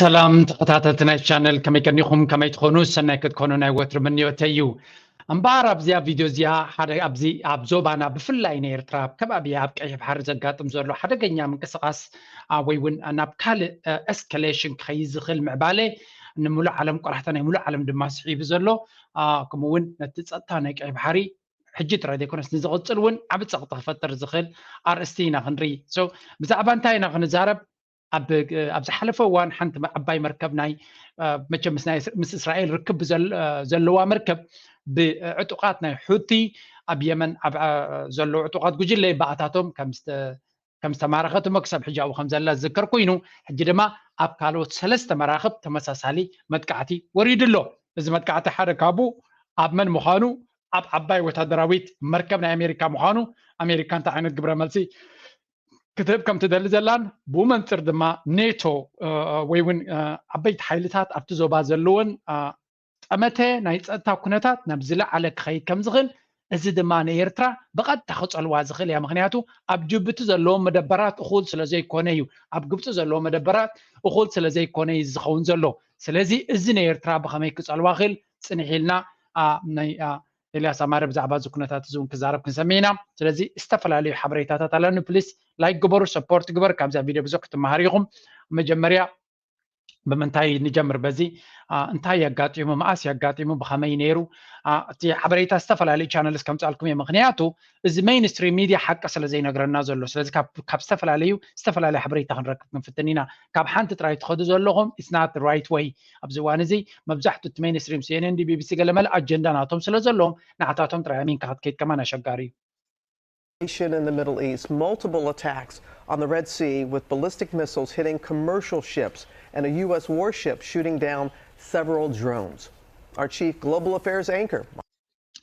ሰላም ተኸታተልቲ ናይ ቻነል፣ ከመይ ቀኒኹም? ከመይ ትኾኑ? ሰናይ ክትኮኑ ናይ ወትሩ ምንዮተይ እዩ። እምበኣር ኣብዚኣ ቪድዮ እዚኣ ሓደ ኣብዚ ኣብ ዞባና ብፍላይ ንኤርትራ ኣብ ከባቢ ኣብ ቀይሕ ባሕሪ ዘጋጥም ዘሎ ሓደገኛ ምንቅስቓስ ወይ እውን ናብ ካልእ ኤስካሌሽን ክኸይድ ዝኽእል ምዕባለ ንሙሉእ ዓለም ቆላሕታ ናይ ሙሉእ ዓለም ድማ ስሒቡ ዘሎ ከምኡ እውን ነቲ ጸጥታ ናይ ቀይሕ ባሕሪ ሕጂ ጥራይ ዘይኮነስ ንዝቕጽል እውን ዓቢ ጸቕጢ ክፈጥር ዝኽእል ኣርእስቲ ኢና ክንርኢ። ብዛዕባ እንታይ ኢና ክንዛረብ? ኣብ ኣብ ዝሓለፈ እዋን ሓንቲ ዓባይ መርከብ ናይ መቸም ምስ እስራኤል ርክብ ዘለዋ መርከብ ብዕጡቓት ናይ ሑቲ ኣብ የመን ዘለዉ ዕጡቓት ጉጅለ ይበኣታቶም ከም ዝተማረኸት እሞ ክሳብ ሕጂ ኣብኡ ከም ዘላ ዝዝከር ኮይኑ ሕጂ ድማ ኣብ ካልኦት ሰለስተ መራኽብ ተመሳሳሊ መጥቃዕቲ ወሪዱ ኣሎ። እዚ መጥቃዕቲ ሓደ ካብኡ ኣብ መን ምዃኑ ኣብ ዓባይ ወታደራዊት መርከብ ናይ ኣሜሪካ ምዃኑ ኣሜሪካ እንታይ ዓይነት ግብረ መልሲ ክትህብ ከም ትደሊ ዘላን ብኡ መንፅር ድማ ኔቶ ወይ እውን ዓበይቲ ሓይልታት ኣብቲ ዞባ ዘለወን ጠመተ ናይ ፀጥታ ኩነታት ናብ ዝለዓለ ክኸይድ ከም ዝኽእል እዚ ድማ ንኤርትራ ብቐጥታ ክፀልዋ ዝኽእል እያ። ምክንያቱ ኣብ ጅቡቲ ዘለዎም መደበራት እኹል ስለ ዘይኮነ እዩ፣ ኣብ ግብፂ ዘለዎም መደበራት እኹል ስለ ዘይኮነ እዩ ዝኸውን ዘሎ። ስለዚ እዚ ንኤርትራ ብኸመይ ክፀልዋ ክእል ፅንሕ ኢልና ናይ ኤልያስ ኣማረ ብዛዕባ እዚ ኩነታት እዚ እውን ክዛረብ ክንሰምዕ ኢና። ስለዚ ዝተፈላለዩ ሓበሬታታት ኣለኒ። ፕሊስ ላይክ ግበሩ፣ ሰፖርት ግበር። ካብዚኣ ቪድዮ ብዙሕ ክትመሃር ኢኹም። መጀመርያ ብምንታይ ንጀምር? በዚ እንታይ የጋጢሙ፣ መኣስ የጋጢሙ፣ ብኸመይ ነይሩ? እቲ ሓበሬታ ዝተፈላለዩ ቻነልስ ከምፃልኩም እየ። ምክንያቱ እዚ ሜይንስትሪም ሚድያ ሓቂ ስለ ዘይነግረና ዘሎ፣ ስለዚ ካብ ዝተፈላለዩ ዝተፈላለዩ ሓበሬታ ክንረክብ ክንፍትን ኢና። ካብ ሓንቲ ጥራይ ትኸዱ ዘለኹም it's not right way። ኣብዚ እዋን እዚ መብዛሕቱ እቲ ሜይንስትሪም ሲኤንኤን ቢቢሲ ገለመለ ኣጀንዳ ናቶም ስለ ዘለዎም ንዓታቶም ጥራይ ኣሚንካ ክትከይድ ከማን ኣሸጋሪ እዩ። In the Middle East, multiple attacks on the Red Sea with ballistic missiles hitting commercial ships and a U S warship shooting down several drones. Our chief global affairs anchor.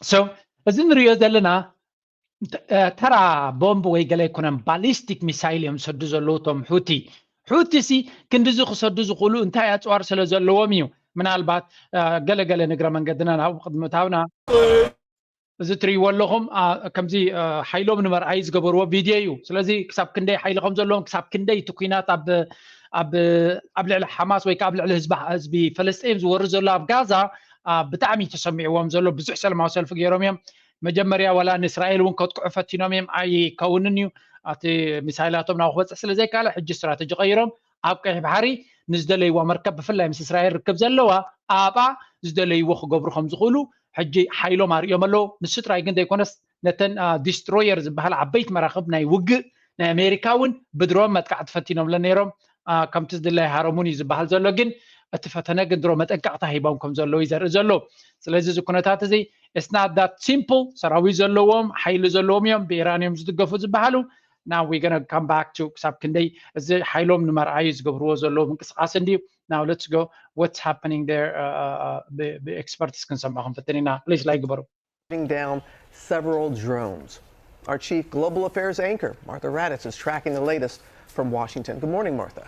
So, እዚ ንሪኦ ዘለና ተራ ቦምብ ወይ ገለ ኣይኮነን፣ ባሊስቲክ ሚሳይል እዮም ዝሰዱ ዘለዉ እቶም ሑቲ። ሑቲ ሲ ክንድዚ ክሰዱ ዝኽእሉ እንታይ ኣፅዋር ስለ ዘለዎም እዩ? ምናልባት ገለገለ ንግረ መንገድና ናብኡ ቅድሚ ምእታውና እዚ ትርእይዎ ኣለኹም ከምዚ ሓይሎም ንመርኣይ ዝገበርዎ ቪድዮ እዩ። ስለዚ ክሳብ ክንደይ ሓይሊ ከም ዘለዎም ክሳብ ክንደይ እቲ ኩናት ኣብ ኣብ ልዕሊ ሓማስ ወይ ከዓ ኣብ ልዕሊ ህዝቢ ህዝቢ ፈለስጢን ዝወርድ ዘሎ ኣብ ጋዛ ብጣዕሚ ተሰሚዕዎም ዘሎ። ብዙሕ ሰላማዊ ሰልፊ ገይሮም እዮም። መጀመርያ ዋላ ንእስራኤል እውን ከጥቅዑ ፈቲኖም እዮም። ኣይከውንን እዩ። እቲ ሚሳይላቶም ናብ ክበፅሕ ስለ ዘይከኣለ ሕጂ ስትራተጂ ቀይሮም ኣብ ቀይሕ ባሕሪ ንዝደለይዋ መርከብ ብፍላይ ምስ እስራኤል ርክብ ዘለዋ ኣብኣ ዝደለይዎ ክገብሩ ከም ዝኽእሉ ሕጂ ሓይሎም ኣርእዮም ኣለዉ። ንሱ ጥራይ ግን ዘይኮነስ ነተን ዲስትሮየር ዝበሃል ዓበይቲ መራኽብ ናይ ውግእ ናይ ኣሜሪካ እውን ብድሮን መጥቃዕቲ ፈቲኖምለን ነይሮም። ከምቲ ዝድለ ኣይሃረሙን እዩ ዝበሃል ዘሎ፣ ግን እቲ ፈተነ ግን ድሮ መጠንቀቕታ ሂቦም ከም ዘለዉ እዩ ዘርኢ ዘሎ። ስለዚ እዚ ኩነታት እዚ it's not that simple። ሰራዊት ዘለዎም ሓይሊ ዘለዎም እዮም፣ ብኢራን እዮም ዝድገፉ ዝበሃሉ። Now we gonna come back to ክሳብ ክንደይ እዚ ሓይሎም ንመርኣዩ ዝገብርዎ ዘለዉ ምንቅስቃስ እንድዩ። Now let's go what's happening there. ብኤክስፐርትስ ክንሰምዖ ክንፍትን ኢና። ፕሊስ ላይክ ግበሩ። Down several drones. Our chief global affairs anchor, Martha Raddatz, is tracking the latest from Washington. Good morning, Martha.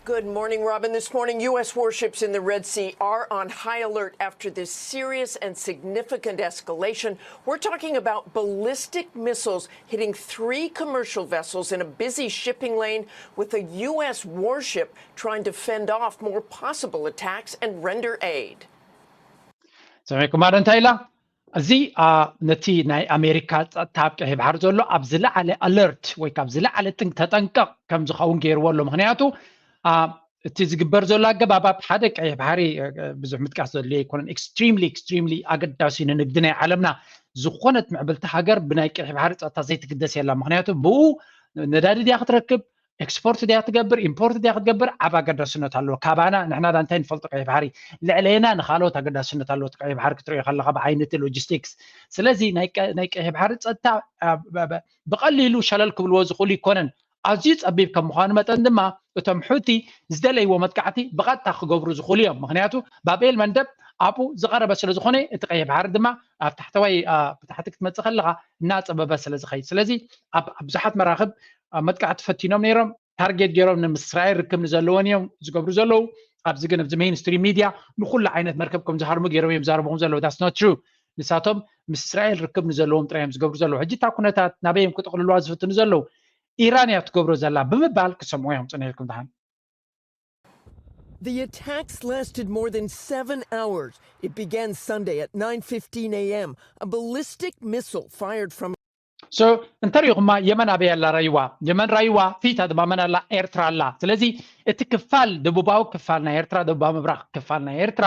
Good morning, Robin. This morning, U S warships in the Red Sea are on high alert after this serious and significant escalation. We're talking about ballistic missiles hitting three commercial vessels in a busy shipping lane, with a U S warship trying to fend off more possible attacks and render aid. ሰሚዕኩም ኣዶ እንታይ ኢላ? እዚ ነቲ ናይ ኣሜሪካ ጸጥታ ኣብ ቀይሕ ባሕሪ ዘሎ ኣብ ዝለዓለ ኣለርት ወይ ካብ ዝለዓለ ጥንቅ ተጠንቀቕ ከም ዝኸውን ገይርዎ ኣሎ። ምክንያቱ እቲ ዝግበር ዘሎ ኣገባብ ኣብ ሓደ ቀይሕ ባሕሪ ብዙሕ ምጥቃስ ዘድልዮ ኣይኮነን። ኤክስትሪምሊ ኤክስትሪምሊ ኣገዳሲ ንንግዲ ናይ ዓለምና። ዝኾነት ምዕብልቲ ሃገር ብናይ ቀይሕ ባሕሪ ጸጥታ ዘይትግደስ የላ። ምክንያቱ ብኡ ነዳዲ ድያ ክትረክብ፣ ኤክስፖርት ድያ ትገብር፣ ኢምፖርት ድያ ክትገብር፣ ዓብ ኣገዳስነት ኣለዎ። ካባና ንሕና ዳ እንታይ ንፈልጦ ቀይሕ ባሕሪ፣ ልዕሌና ንኻልኦት ኣገዳስነት ኣለዎ። እቲ ቀይሕ ባሕሪ ክትሪኦ ከለኻ ብዓይነቲ ሎጂስቲክስ። ስለዚ ናይ ቀይሕ ባሕሪ ጸጥታ ብቐሊሉ ሸለል ክብልዎ ዝኽእሉ ይኮነን። ኣዝዩ ጸቢብ ከም ምዃኑ መጠን ድማ እቶም ሑቲ ዝደለይዎ መጥቃዕቲ ብቐጥታ ክገብሩ ዝኽእሉ እዮም። ምክንያቱ ባብኤል መንደብ ኣብኡ ዝቐረበ ስለ ዝኾነ እቲ ቀይሕ ባሕሪ ድማ ኣብ ታሕተዋይ ብታሕቲ ክትመጽእ ከለኻ እናጸበበ ስለ ዝኸይድ። ስለዚ ኣብ ብዙሓት መራኽብ መጥቃዕቲ ፈቲኖም ነይሮም። ታርጌት ገይሮም ንምስራኤል ርክብ ንዘለዎን እዮም ዝገብሩ ዘለዉ። ኣብዚ ግን ኣብዚ ሜይንስትሪም ሚድያ ንኩሉ ዓይነት መርከብ ከም ዝሃርሙ ገይሮም እዮም ዛረቡ ከም ዘለዉ that's not true። ንሳቶም ምስ እስራኤል ርክብ ንዘለዎም ጥራይ እዮም ዝገብሩ ዘለዉ። ሕጂ እታ ኩነታት ናበይ እዮም ክጥቕልልዋ ዝፍትኑ ዘለዉ? ኢራን እያ ትገብሮ ዘላ ብምባል ክሰምዑ እዮም ጽንሕ ኢልኩም ደሓን። The attacks lasted more than seven hours. It began Sunday at nine fifteen a m. A ballistic missile fired from so እንተሪኹማ የመን ኣበይ ኣላ ራይዋ? የመን ራይዋ፣ ፊታ ድማ መን ኣላ? ኤርትራ ኣላ። ስለዚ እቲ ክፋል ደቡባዊ ክፋል ናይ ኤርትራ፣ ደቡባዊ ምብራቕ ክፋል ናይ ኤርትራ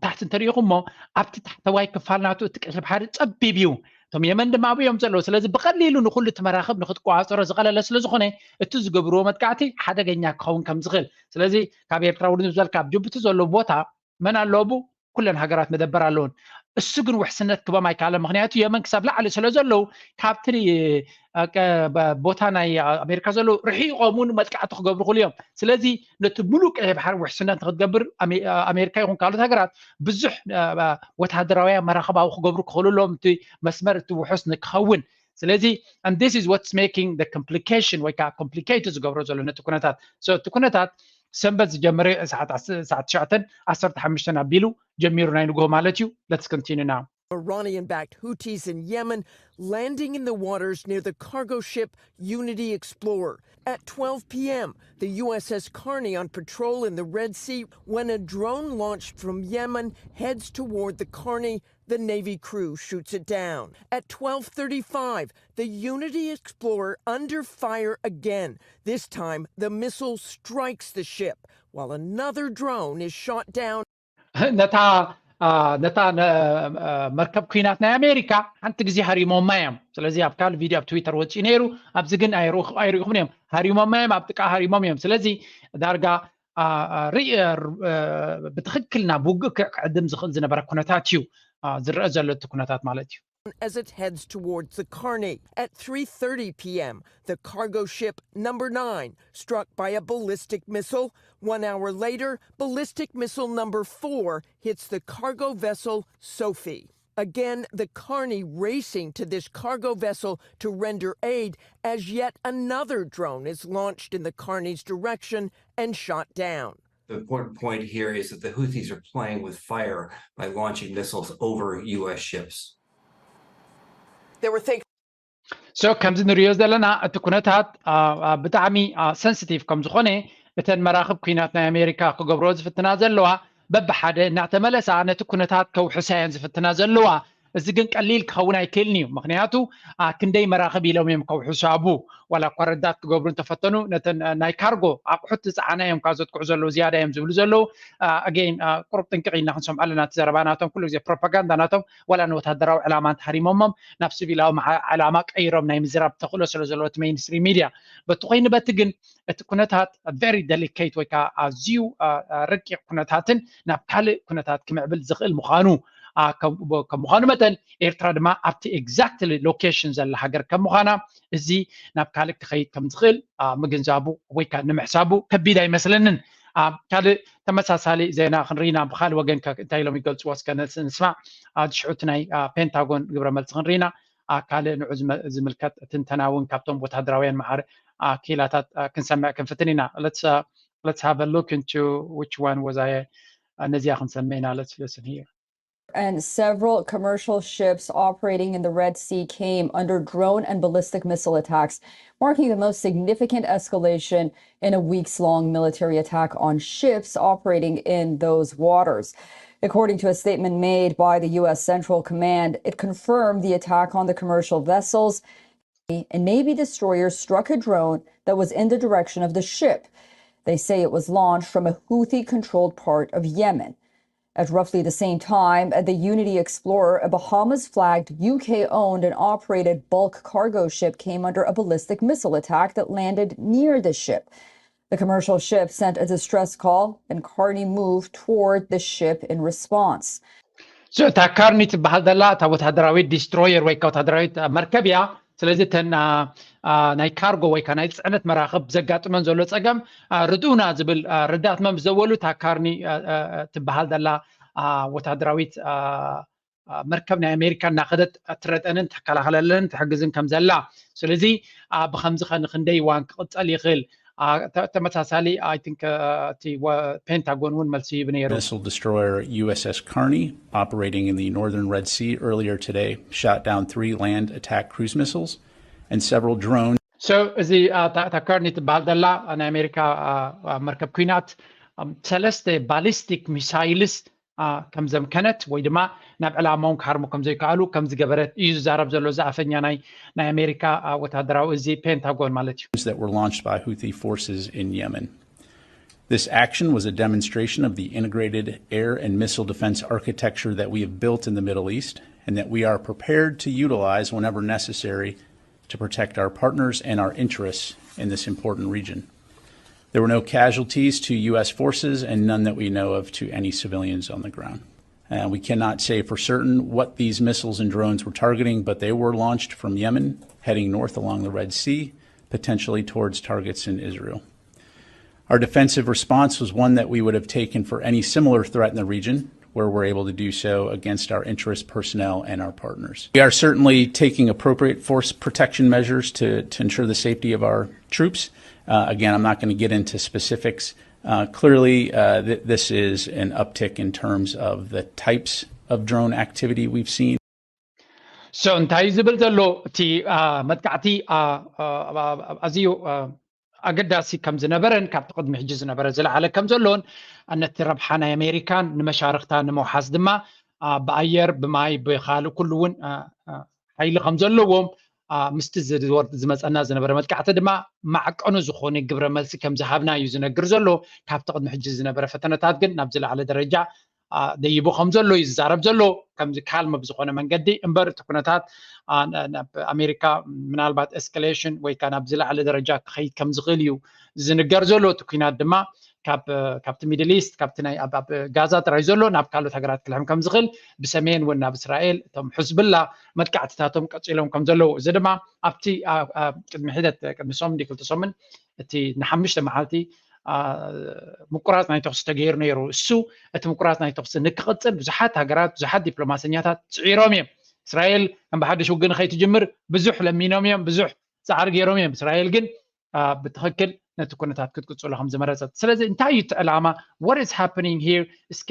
ታሕቲ እንተሪኢኹሞ፣ ኣብቲ ታሕተዋይ ክፋል ናቱ እቲ ቀይሕ ባሕሪ ጸቢብ እዩ። እቶም የመን ድማ ኣብኡ እዮም ዘለዉ። ስለዚ ብቐሊሉ ንኹሉ እቲ መራኽብ ንክትቆጻጸሮ ዝቐለለ ስለ ዝኾነ፣ እቲ ዝገብርዎ መጥቃዕቲ ሓደገኛ ክኸውን ከም ዝኽእል፣ ስለዚ ካብ ኤርትራ ውርድ ዝበል ካብ ጅቡቲ ዘሎ ቦታ መን ኣለዎ? ኩለን ሃገራት መደበር ኣለውን። እሱ ግን ውሕስነት ክበም ኣይከኣለን። ምክንያቱ የመን ክሳብ ላዕሊ ስለ ዘለዉ፣ ካብቲ ቦታ ናይ ኣሜሪካ ዘለዉ ርሒቆም እውን መጥቃዕቲ ክገብሩ ክእሉ እዮም። ስለዚ ነቲ ሙሉእ ቀይሕ ባሕሪ ውሕስነት ንክትገብር ኣሜሪካ ይኹን ካልኦት ሃገራት ብዙሕ ወታደራውያ መራኸብ ኣብኡ ክገብሩ ክኽእሉ ኣለዎም፣ እቲ መስመር እቲ ውሑስ ንክኸውን። ስለዚ and this is what's making the complication ወይ ከዓ complicated ዝገብሮ ዘሎ ነቲ ኩነታት። So እቲ ኩነታት ሰንበት ዝጀመረ ሰዓት ዓስ- ሰዓት ትሽዓተን ዓሰርተ ሓሙሽተን ኣቢሉ ጀሚሩ፣ ናይ ንግሆ ማለት እዩ። Let's continue now. Iranian backed Houthis in Yemen landing in the waters near the cargo ship Unity Explorer. At twelve p m, the U S S Carney on patrol in the Red Sea when a drone launched from Yemen heads toward the Carney. The Navy crew shoots it down. At twelve thirty-five, the Unity Explorer under fire again. This time, the missile strikes the ship, while another drone is shot down. ነታ ነታ መርከብ ኩናት ናይ ኣሜሪካ ሓንቲ ግዜ ሃሪሞማ እዮም። ስለዚ ኣብ ካልእ ቪድዮ ኣብ ትዊተር ወፂኡ ነይሩ። ኣብዚ ግን ኣይርኢኹምን እዮም። ሃሪሞማ እዮም፣ ኣብ ጥቃ ሃሪሞም እዮም። ስለዚ ዳርጋ ብትክክል ናብ ውግእ ክዕድም ዝኽእል ዝነበረ ኩነታት እዩ ዝረአ ዘሎ፣ እቲ ኩነታት ማለት እዩ። As it heads towards the Carney at three thirty p m, the cargo ship number nine struck by a ballistic missile. One hour later, ballistic missile number four hits the cargo vessel Sophie. Again, the Carney racing to this cargo vessel to render aid as yet another drone is launched in the Carney's direction and shot down. The important point here is that the Houthis are playing with fire by launching missiles over U S ships. There were things so ከምዚ ንሪኦ ዘለና እቲ ኩነታት ብጣዕሚ ሰንስቲቭ ከም ዝኾነ እተን መራኽብ ኩናት ናይ ኣሜሪካ ክገብርኦ ዝፍትና ዘለዋ በብሓደ እናተመለሳ ነቲ ኩነታት ከውሕሳ እየን ዝፍትና ዘለዋ። እዚ ግን ቀሊል ክኸውን ኣይክእልን እዩ። ምክንያቱ ክንደይ መራኽብ ኢሎም እዮም ከውሕሱ ኣብኡ። ዋላ እኳ ረዳት ክገብሩ እንተፈተኑ ነተን ናይ ካርጎ ኣቑሑት ዝፀዓና እዮም ካብ ዘጥቅዑ ዘለዉ ዝያዳ እዮም ዝብሉ ዘለዉ። ኣገይን ቁሩብ ጥንቅቕ ኢልና ክንሰምዖ ኣለና። እቲ ዘረባ ናቶም ኩሉ ግዜ ፕሮፓጋንዳ ናቶም ዋላ ንወታደራዊ ዕላማ እንተሃሪሞሞም ናብ ሲቪላዊ ዕላማ ቀይሮም ናይ ምዝራብ ተኽእሎ ስለ ዘለዎ እቲ ሜይንስትሪም ሚድያ። በቲ ኮይኑ በቲ ግን እቲ ኩነታት ቨሪ ደሊኬት ወይ ከዓ ኣዝዩ ረቂቕ ኩነታትን ናብ ካልእ ኩነታት ክምዕብል ዝኽእል ምዃኑ ከም ምዃኑ መጠን ኤርትራ ድማ ኣብቲ ኤግዛክትሊ ሎኬሽን ዘላ ሃገር ከም ምዃና እዚ ናብ ካልእ ክኸይድ ከም ዝኽእል ምግንዛቡ ወይ ከዓ ንምሕሳቡ ከቢድ ኣይመስለንን። ካልእ ተመሳሳሊ ዜና ክንርኢና ብካልእ ወገን እንታይ ኢሎም ይገልፅዎ እስከ ንስማዕ። ሽዑ እቲ ናይ ፔንታጎን ግብረ መልሲ ክንርኢና ካልእ ንዑ ዝምልከት ትንተና እውን ካብቶም ወታደራውያን መዓረ ክኢላታት ክንሰምዕ ክንፍትን ኢና። Let's have a look into which one was I ነዚኣ ክንሰምዕ ኢና። Let's listen here. And several commercial ships operating in the Red Sea came under drone and ballistic missile attacks, marking the most significant escalation in a weeks long military attack on ships operating in those waters. According to a statement made by the U S Central Command, it confirmed the attack on the commercial vessels. A Navy destroyer struck a drone that was in the direction of the ship. They say it was launched from a Houthi controlled part of Yemen. At roughly the same time, the Unity Explorer, a Bahamas flagged, U K owned, and operated bulk cargo ship, came under a ballistic missile attack that landed near the ship. The commercial ship sent a distress call, and Carney moved toward the ship in response. So እታ ካርኒ ትበሃል ዘላ እታ ወታደራዊት ዲስትሮየር ወይ ወታደራዊት መርከብ እያ። ስለዚ እተን ናይ ካርጎ ወይ ናይ ፅዕነት መራኽብ ዘጋጥመን ዘሎ ፀገም ርድኡና ዝብል ረዳት መም ዘበሉ እታ ካርኒ ትበሃል ዘላ ወታደራዊት መርከብ ናይ ኣሜሪካ እናኸደት ትረጠንን ትከላኸለለንን ትሕግዝን ከም ዘላ። ስለዚ ብከምዚ ከ ንክንደይ እዋን ክቕፀል ይኽእል? ተመሳሳሊ I think እቲ ፔንታጎን እውን መልሲ ሂቡ ነይሩ። Missile destroyer U S S Carney, operating in the northern Red Sea earlier today, shot down three land attack cruise missiles and several drones. So እዚ እታ ካርኒ ትበሃል ዘላ ናይ ኣሜሪካ መርከብ ኩናት ሰለስተ ባሊስቲክ ሚሳይልስ ከም ዘምከነት ወይ ድማ ናብ ዕላማውን ክሃርሙ ከም ዘይከኣሉ ከም ዝገበረት እዩ ዝዛረብ ዘሎ እዚ ኣፈኛ ናይ ኣሜሪካ ወታደራዊ እዚ ፔንታጎን ማለት እዩ። That were launched by Houthi forces in Yemen. This action was a demonstration of the integrated air and missile defense architecture that we have built in the Middle East and that we are prepared to utilize whenever necessary to protect our partners and our interests in this important region. There were no casualties to U S forces and none that we know of to any civilians on the ground. Uh, we cannot say for certain what these missiles and drones were targeting, but they were launched from Yemen, heading north along the Red Sea, potentially towards targets in Israel. Our defensive response was one that we would have taken for any similar threat in the region, where we're able to do so against our interest personnel and our partners. We are certainly taking appropriate force protection measures to, to ensure the safety of our troops. Uh, again, I'm not going to get into specifics. Uh, clearly, uh, th- this is an uptick in terms of the types of drone activity we've seen. So እንታይ ዝብል ዘሎ እቲ መጥቃዕቲ ኣዝዩ ኣገዳሲ ከም ዝነበረን ካብቲ ቅድሚ ሕጂ ዝነበረ ዝለዓለ ከም ዘሎን ነቲ ረብሓ ናይ ኣሜሪካን ንመሻርክታ ንምውሓስ ድማ ብኣየር ብማይ ብካልእ ኩሉ እውን ሓይሊ ከም ዘለዎም ምስቲ ዝመፀና ዝነበረ መጥቃዕቲ ድማ ማዕቀኑ ዝኾነ ግብረ መልሲ ከም ዝሃብና እዩ ዝነግር ዘሎ። ካብቲ ቅድሚ ሕጂ ዝነበረ ፈተነታት ግን ናብ ዝለዓለ ደረጃ ደይቡ ከም ዘሎ እዩ ዝዛረብ ዘሎ። ከምዚ ካልም ብዝኾነ መንገዲ እምበር እቲ ኩነታት ኣብ ኣሜሪካ ምናልባት ኤስካሌሽን ወይ ከዓ ናብ ዝለዓለ ደረጃ ክኸይድ ከም ዝኽእል እዩ ዝንገር ዘሎ። እቲ ኩናት ድማ ካብቲ ሚድል ኢስት ካብቲ ናይ ኣብ ጋዛ ጥራይ ዘሎ ናብ ካልኦት ሃገራት ክልሕም ከም ዝኽእል ብሰሜን እውን ናብ እስራኤል እቶም ሕዝብላ መጥቃዕትታቶም ቀፂሎም ከም ዘለዉ እዚ ድማ ኣብቲ ቅድሚ ሒደት ቅድሚ ሰሙን ክልተ ሰሙን እቲ ንሓሙሽተ መዓልቲ ምቁራፅ ናይ ተኩሲ ተገይሩ ነይሩ። እሱ እቲ ምቁራፅ ናይ ተኩሲ ንክቕፅል ብዙሓት ሃገራት ብዙሓት ዲፕሎማሰኛታት ፅዒሮም እዮም። እስራኤል ከም ብሓድሽ ውግእ ንኸይትጅምር ብዙሕ ለሚኖም እዮም፣ ብዙሕ ፃዕሪ ገይሮም እዮም። እስራኤል ግን ብትኽክል ነቲ ኩነታት ክትቅፅሎ ከም ዝመረፀት። ስለዚ እንታይ እዩ እቲ ዕላማ? What is happening here? እስከ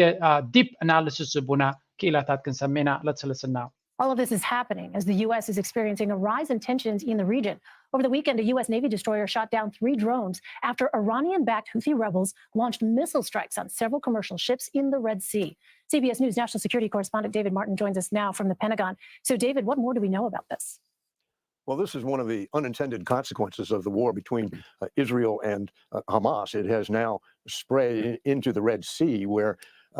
ዲፕ ኣናሊሲስ ዝቡና ክኢላታት ክንሰሜና ለትስለስና All of this is happening as the U S is experiencing a rise in tensions in the region. Over the weekend, a U S Navy destroyer shot down three drones after Iranian backed Houthi rebels launched missile strikes on several commercial ships in the Red Sea. C B S News national security correspondent David Martin joins us now from the Pentagon. So, David, what more do we know about this? Well, this is one of the unintended consequences of the war between uh, Israel and uh, Hamas. It has now spread into the Red Sea, where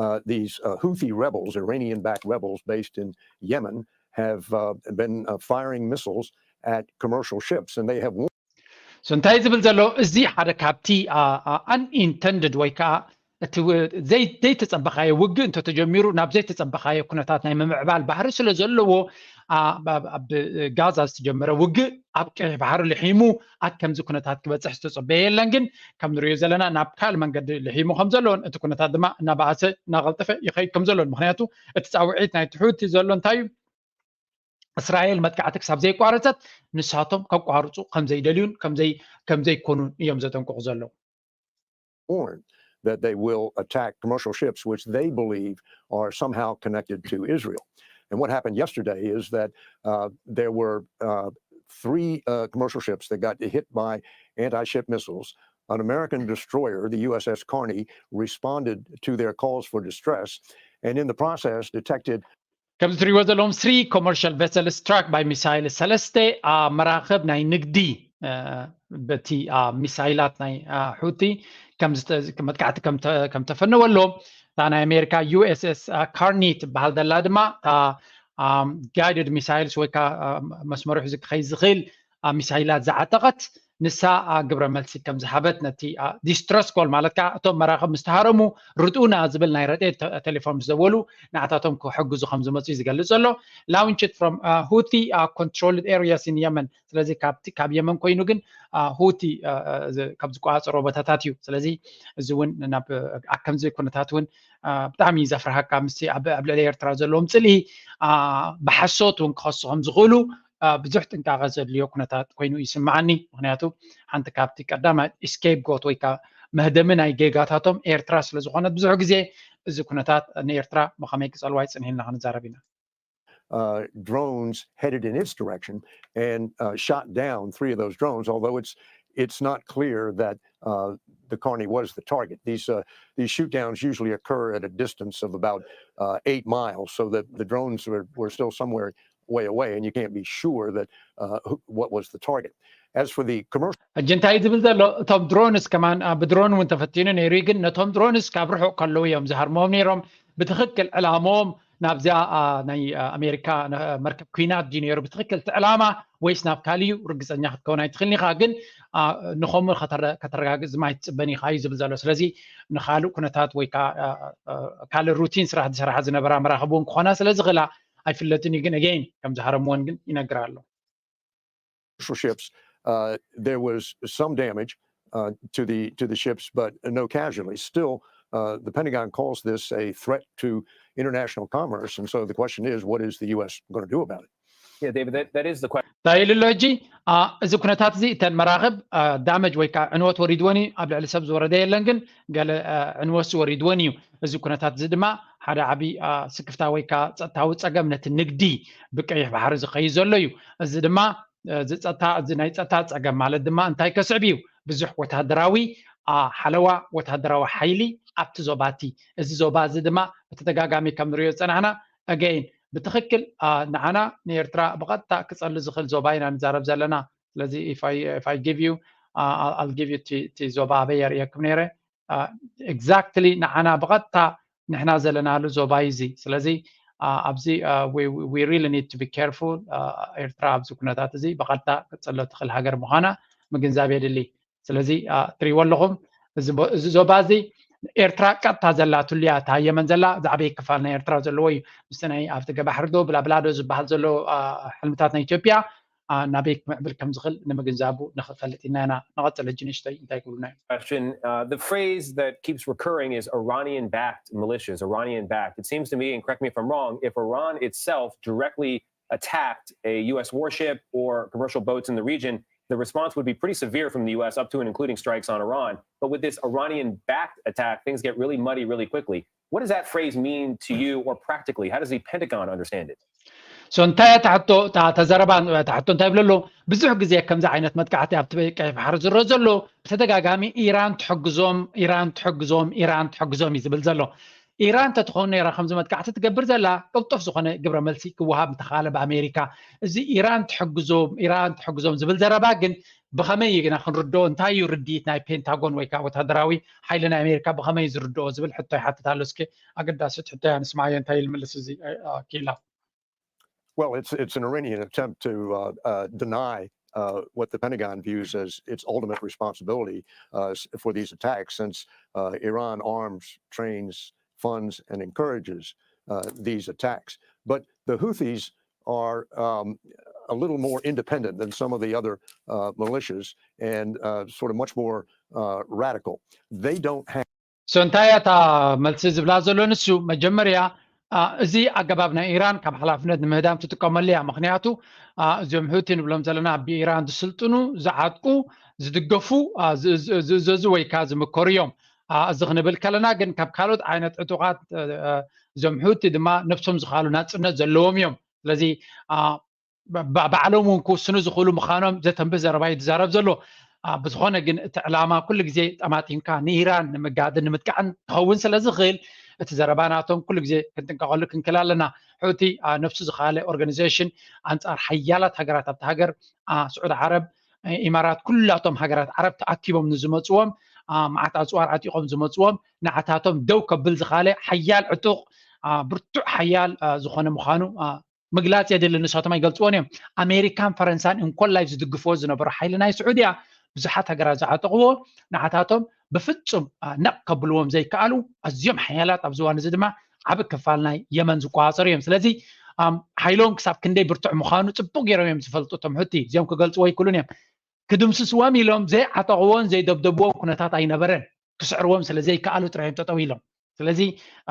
uh, these uh, Houthi rebels, Iranian backed rebels based in Yemen, have uh, been uh, firing missiles at commercial ships, and they have warned. So እንታይ ዝብል ዘሎ እዚ ሓደ ካብቲ unintended ወይ ከዓ እቲ ዘይተፀበኻዮ ውግእ እንተተጀሚሩ ናብ ዘይተፀበኻዮ ኩነታት ናይ ምምዕባል ባህሪ ስለ ዘለዎ ኣብ ጋዛ ዝተጀመረ ውግእ ኣብ ቀይሕ ባሕሪ ልሒሙ ኣብ ከምዚ ኩነታት ክበፅሕ ዝተፀበየ የለን። ግን ከም ንሪኦ ዘለና ናብ ካልእ መንገዲ ልሒሙ ከም ዘለዎን እቲ ኩነታት ድማ እናበኣሰ እናቐልጠፈ ይኸይድ ከም ዘለዎን ምክንያቱ እቲ ፃውዒት ናይ ትሑቲ ዘሎ እንታይ እዩ? እስራኤል መጥቃዕቲ ክሳብ ዘየቋረፀት ንሳቶም ከቋርፁ ከምዘይደልዩን ከምዘይኮኑን እዮም ዘጠንቅቑ ዘለዉ። warned that they will attack commercial ships, which they believe are somehow connected to Israel. And what happened yesterday is that uh, there were uh, three uh, commercial ships that got hit by anti ship missiles. An American destroyer, the U S S Carney, responded to their calls for distress and in the process detected ከም ዝትሪእዎ ዘለዎም ስሪ ኮመርሻል ቨሰል ስትራክ ባይ ሚሳይል ሰለስተ መራኽብ ናይ ንግዲ በቲ ሚሳይላት ናይ ሑቲ መጥቃዕቲ ከም ተፈነወሎም እታ ናይ ኣሜሪካ ዩ ኤስ ኤስ ካርኒ ትበሃል ዘላ ድማ እታ ጋይድድ ሚሳይልስ ወይ ከዓ መስመሩ ሒዙ ክኸይድ ዝኽእል ሚሳይላት ዝዓጠቐት ንሳ ግብረ መልሲ ከም ዝሃበት ነቲ ዲስትረስ ኮል ማለት ከዓ እቶም መራኽብ ምስ ተሃረሙ ርድኡና ዝብል ናይ ረድኤት ቴሌፎን ምስ ደወሉ ንዓታቶም ክሕግዙ ከም ዝመፁ እዩ ዝገልፅ ዘሎ። Launched from Houthi controlled areas in Yemen ስለዚ ካብ የመን ኮይኑ ግን ሁቲ ካብ ዝቆፃፀሮ ቦታታት እዩ። ስለዚ እዚ እውን ናብ ከምዚ ኩነታት እውን ብጣዕሚ እዩ ዘፍርሃካ ምስ ኣብ ልዕሊ ኤርትራ ዘለዎም ፅልኢ ብሓሶት እውን ክኸሱ ከም ዝኽእሉ ብዙሕ ጥንቃቐ ዘድልዮ ኩነታት ኮይኑ ይስምዓኒ። ምክንያቱ ሓንቲ ካብቲ ቀዳማይ ስኬፕጎት ወይ ከዓ መህደሚ ናይ ጌጋታቶም ኤርትራ ስለዝኾነት ብዙሕ ግዜ እዚ ኩነታት ንኤርትራ ብኸመይ ክፀልዋ ይፅንሕ ኢልና ክንዛረብ ኢና። Uh, drones headed in its direction and uh, shot down three of those drones, although it's it's not clear that uh, the Carney was the target. These uh, these shoot downs usually occur at a distance of about uh, eight miles, so the, the drones were, were still somewhere way away, and you can't be sure that uh, who- what was the target. As for the commercial ሕጂ እንታይ እዩ ዝብል ዘሎ? እቶም ድሮንስ ከማን አ፣ ብድሮን እውን ተፈቲኑ ነይሩ እዩ፣ ግን ነቶም ድሮንስ ካብ ርሑቕ ከለዉ እዮም ዝሃርሞም ነይሮም። ብትኽክል ዕላሞም ናብዚኣ አ፣ ናይ አ፣ ኣሜሪካ ነ- መርከብ ኩናት ድዩ ነይሩ ብትኽክል እቲ ዕላማ፣ ወይስ ናብ ካሊኡ ርግፀኛ ክትከውን ኣይትኽእልን ኢኻ። ግን አ፣ ንኸምኡ ከተረ- ከተረጋግፅ ድማ ኣይትፅበን ኢኻ እዩ ዝብል ዘሎ። ስለዚ ንካልእ ኩነታት ወይ ከዓ አ፣ አ፣ ካልእ ሩቲን ስራሕ ዝሰርሓ ዝነበራ መራኽብ እውን ክኾና ስለ ዝኽእላ ኣይፍለጥን እዩ። ግን ኣገይን ከም ዝሃረምዎን ግን ይነግር ኣሎ። commercial ships, uh, there was some damage uh, to the to the ships, but no casualties. Still, uh, the Pentagon calls this a threat to international commerce, and so the question is, what is the U S going to do about it? Yeah, David, that, that is the question. እንታይ ኢሉ ኣሎ ሕጂ? አ፣ እዚ ኩነታት እዚ እተን መራኽብ ዳመጅ ወይ ከዓ ዕንወት ወሪድወን እዩ። ኣብ ልዕሊ ሰብ ዝወረደ የለን፣ ግን ገለ አ፣ ዕንወት ዝወሪድወን እዩ። እዚ ኩነታት እዚ ድማ ሓደ ዓብዪ አ፣ ስክፍታ ወይ ከዓ ጸጥታዊ ጸገም ነቲ ንግዲ ብቀይሕ ባሕሪ ዝኸይድ ዘሎ እዩ። እዚ ድማ አ፣ እዚ ጸጥታ እዚ ናይ ጸጥታ ጸገም ማለት ድማ እንታይ ከስዕብ እዩ? ብዙሕ ወታደራዊ አ፣ ሓለዋ ወታደራዊ ሓይሊ ኣብቲ ዞባቲ እዚ ዞባ እዚ ድማ ብተደጋጋሚ ከም ንሪኦ ዝጸናሕና ኣገይን ብትኽክል አ፣ ንዓና ንኤርትራ ብቐጥታ ክጸሉ ዝኽእል ዞባ ኢና ንዛረብ ዘለና። ስለዚ if I, if I give you uh, I'll, I'll give you እቲ እቲ ዞባ ኣበይ የርእየኩም ነይረ። Exactly ንዓና ብቐጥታ ንሕና ዘለናሉ ዞባ እዩ እዚ። ስለዚ አ፣ ኣብዚ አ፣ we, we really need to be careful. አ፣ ኤርትራ ኣብዚ ኩነታት እዚ ብቐጥታ ክትጸሎ ትኽእል ሃገር ምዃና ምግንዛብ የድሊ። ስለዚ አ፣ ትሪእዎ ኣለኹም እዚ ቦ- እዚ ዞባ እዚ ኤርትራ ቀጥታ ዘላትሉ እያ። እታ የመን ዘላ ዝዓበየ ክፋል ናይ ኤርትራ ዘለዎ እዩ። ምስቲ ናይ ኣብቲ ገባሕርዶ ብላብላዶ ዝበሃል ዘሎ አ፣ ሕልምታት ናይ ኢትዮጵያ አ፣ ናበይ ክምዕብል ከም ዝኽእል ንምግንዛቡ ንኽፈልጥ ኢና ኢና። ንቐጽል ሕጂ ንእሽተይ እንታይ ክብሉና እዮም? Question. Uh, the phrase that keeps recurring is Iranian backed militias, Iranian backed. It seems to me, and correct me if I'm wrong, if Iran itself directly attacked a U S warship or commercial boats in the region, the response would be pretty severe from the U S, up to and including strikes on Iran. But with this Iranian backed attack, things get really muddy really quickly. What does that phrase mean to you, or practically, how does the Pentagon understand it? So እንታይ እያ ትሕቶ? እታ ተዘረባ እታ ሕቶ እንታይ ይብል ኣሎ? ብዙሕ ግዜ ከምዚ ዓይነት መጥቃዕቲ ኣብቲ ቀይሕ ባሕሪ ዝረአ ዘሎ ብተደጋጋሚ ኢራን ትሕግዞም፣ ኢራን ትሕግዞም፣ ኢራን ትሕግዞም እዩ ዝብል ዘሎ። ኢራን እንተትኸውን ነይራ ከምዚ መጥቃዕቲ ትገብር ዘላ ቅልጡፍ ዝኾነ ግብረ መልሲ ክወሃብ ምተኻለ ብኣሜሪካ። እዚ ኢራን ትሕግዞም፣ ኢራን ትሕግዞም ዝብል ዘረባ ግን ብኸመይ ኢና ክንርድኦ? እንታይ እዩ ርድኢት ናይ ፔንታጎን ወይ ከዓ ወታደራዊ ሓይሊ ናይ ኣሜሪካ ብኸመይ እዩ ዝርድኦ ዝብል ሕቶ ይሓትት ኣሎ። እስኪ ኣገዳሲት ሕቶ እያ፣ ንስማዮ እንታይ ይልምልስ እዚ አ፣ አ፣ ኪላ? Well, it's it's an Iranian attempt to uh, uh, deny uh, what the Pentagon views as its ultimate responsibility uh, s- for these attacks, since uh, Iran arms, trains, funds, and encourages uh, these attacks. But the Houthis are um, a little more independent than some of the other uh, militias and uh, sort of much more uh, radical. They don't have So እንታይ እያ እታ መልሲ ዝብላ ዘሎ ንሱ? መጀመርያ አ፣ እዚ ኣገባብ ናይ ኢራን ካብ ሓላፍነት ንምህዳም ትጥቀመሉ እያ። ምክንያቱ አ፣ እዚኦም ሑቲ ንብሎም ዘለና ብኢራን ዝስልጥኑ፣ ዝዓጥቁ፣ ዝድገፉ፣ አ፣ ዝ- ዝ- ዝእዘዙ ወይ ከዓ ዝምከሩ እዮም። አ፣ እዚ ክንብል ከለና ግን ካብ ካልኦት ዓይነት ዕጡቓት አ፣ አ፣ እዞም ሑቲ ድማ ነብሶም ዝኻሉ ናጽነት ዘለዎም እዮም። ስለዚ አ፣ ባ- ባዕሎም እውን ክውስኑ ዝኽእሉ ምዃኖም ዘተንብህ ዘረባ እዩ ዝዛረብ ዘሎ። አ፣ ብዝኾነ ግን እቲ ዕላማ ኩሉ ግዜ ጠማጢምካ ንኢራን ንምጋድን ንምጥቃዕን ክኸውን ስለ ዝኽእል እቲ ዘረባ ናቶም ኩሉ ግዜ ክንጥንቀቐሉ ክንክእል ኣለና። ሑቲ አ፣ ነብሱ ዝኻለ ኦርጋኒዜሽን ኣንጻር ሓያላት ሃገራት ኣብቲ ሃገር አ፣ ስዑድ ዓረብ አ፣ ኢማራት ኩላቶም ሃገራት ዓረብ ተኣኪቦም ንዝመፅዎም አ፣ መዓት ኣፅዋር ዓጢቖም ዝመፅዎም ንዓታቶም ደው ከብል ዝኻለ ሓያል ዕጡቕ አ፣ ብርቱዕ ሓያል አ፣ ዝኾነ ምዃኑ አ፣ ምግላፅ የድሊ። ንሳቶም ኣይገልፅዎን እዮም። ኣሜሪካን ፈረንሳን እንኮላይ ዝድግፍዎ ዝነበሩ ሓይሊ ናይ ስዑድያ ብዙሓት ሃገራት ዝዓጠቕዎ ንዓታቶም ብፍፁም አ፣ ነቕ ከብልዎም ዘይከኣሉ ኣዝዮም ሓያላት ኣብዚ እዋን እዚ ድማ ዓብ ክፋል ናይ የመን ዝቆፃፀሩ እዮም። ስለዚ ኣም፣ ሓይሎም ክሳብ ክንደይ ብርቱዕ ምዃኑ ፅቡቅ ገይሮም እዮም ዝፈልጡ እቶም ሑቲ። እዚኦም ክገልፅዎ ኣይክእሉን እዮም። ክድምስስዎም ኢሎም ዘይዓጠቕዎን ዘይደብደብዎን ኩነታት ኣይነበረን። ክስዕርዎም ስለ ዘይከኣሉ ጥራይ እዮም ጠጠው ኢሎም። ስለዚ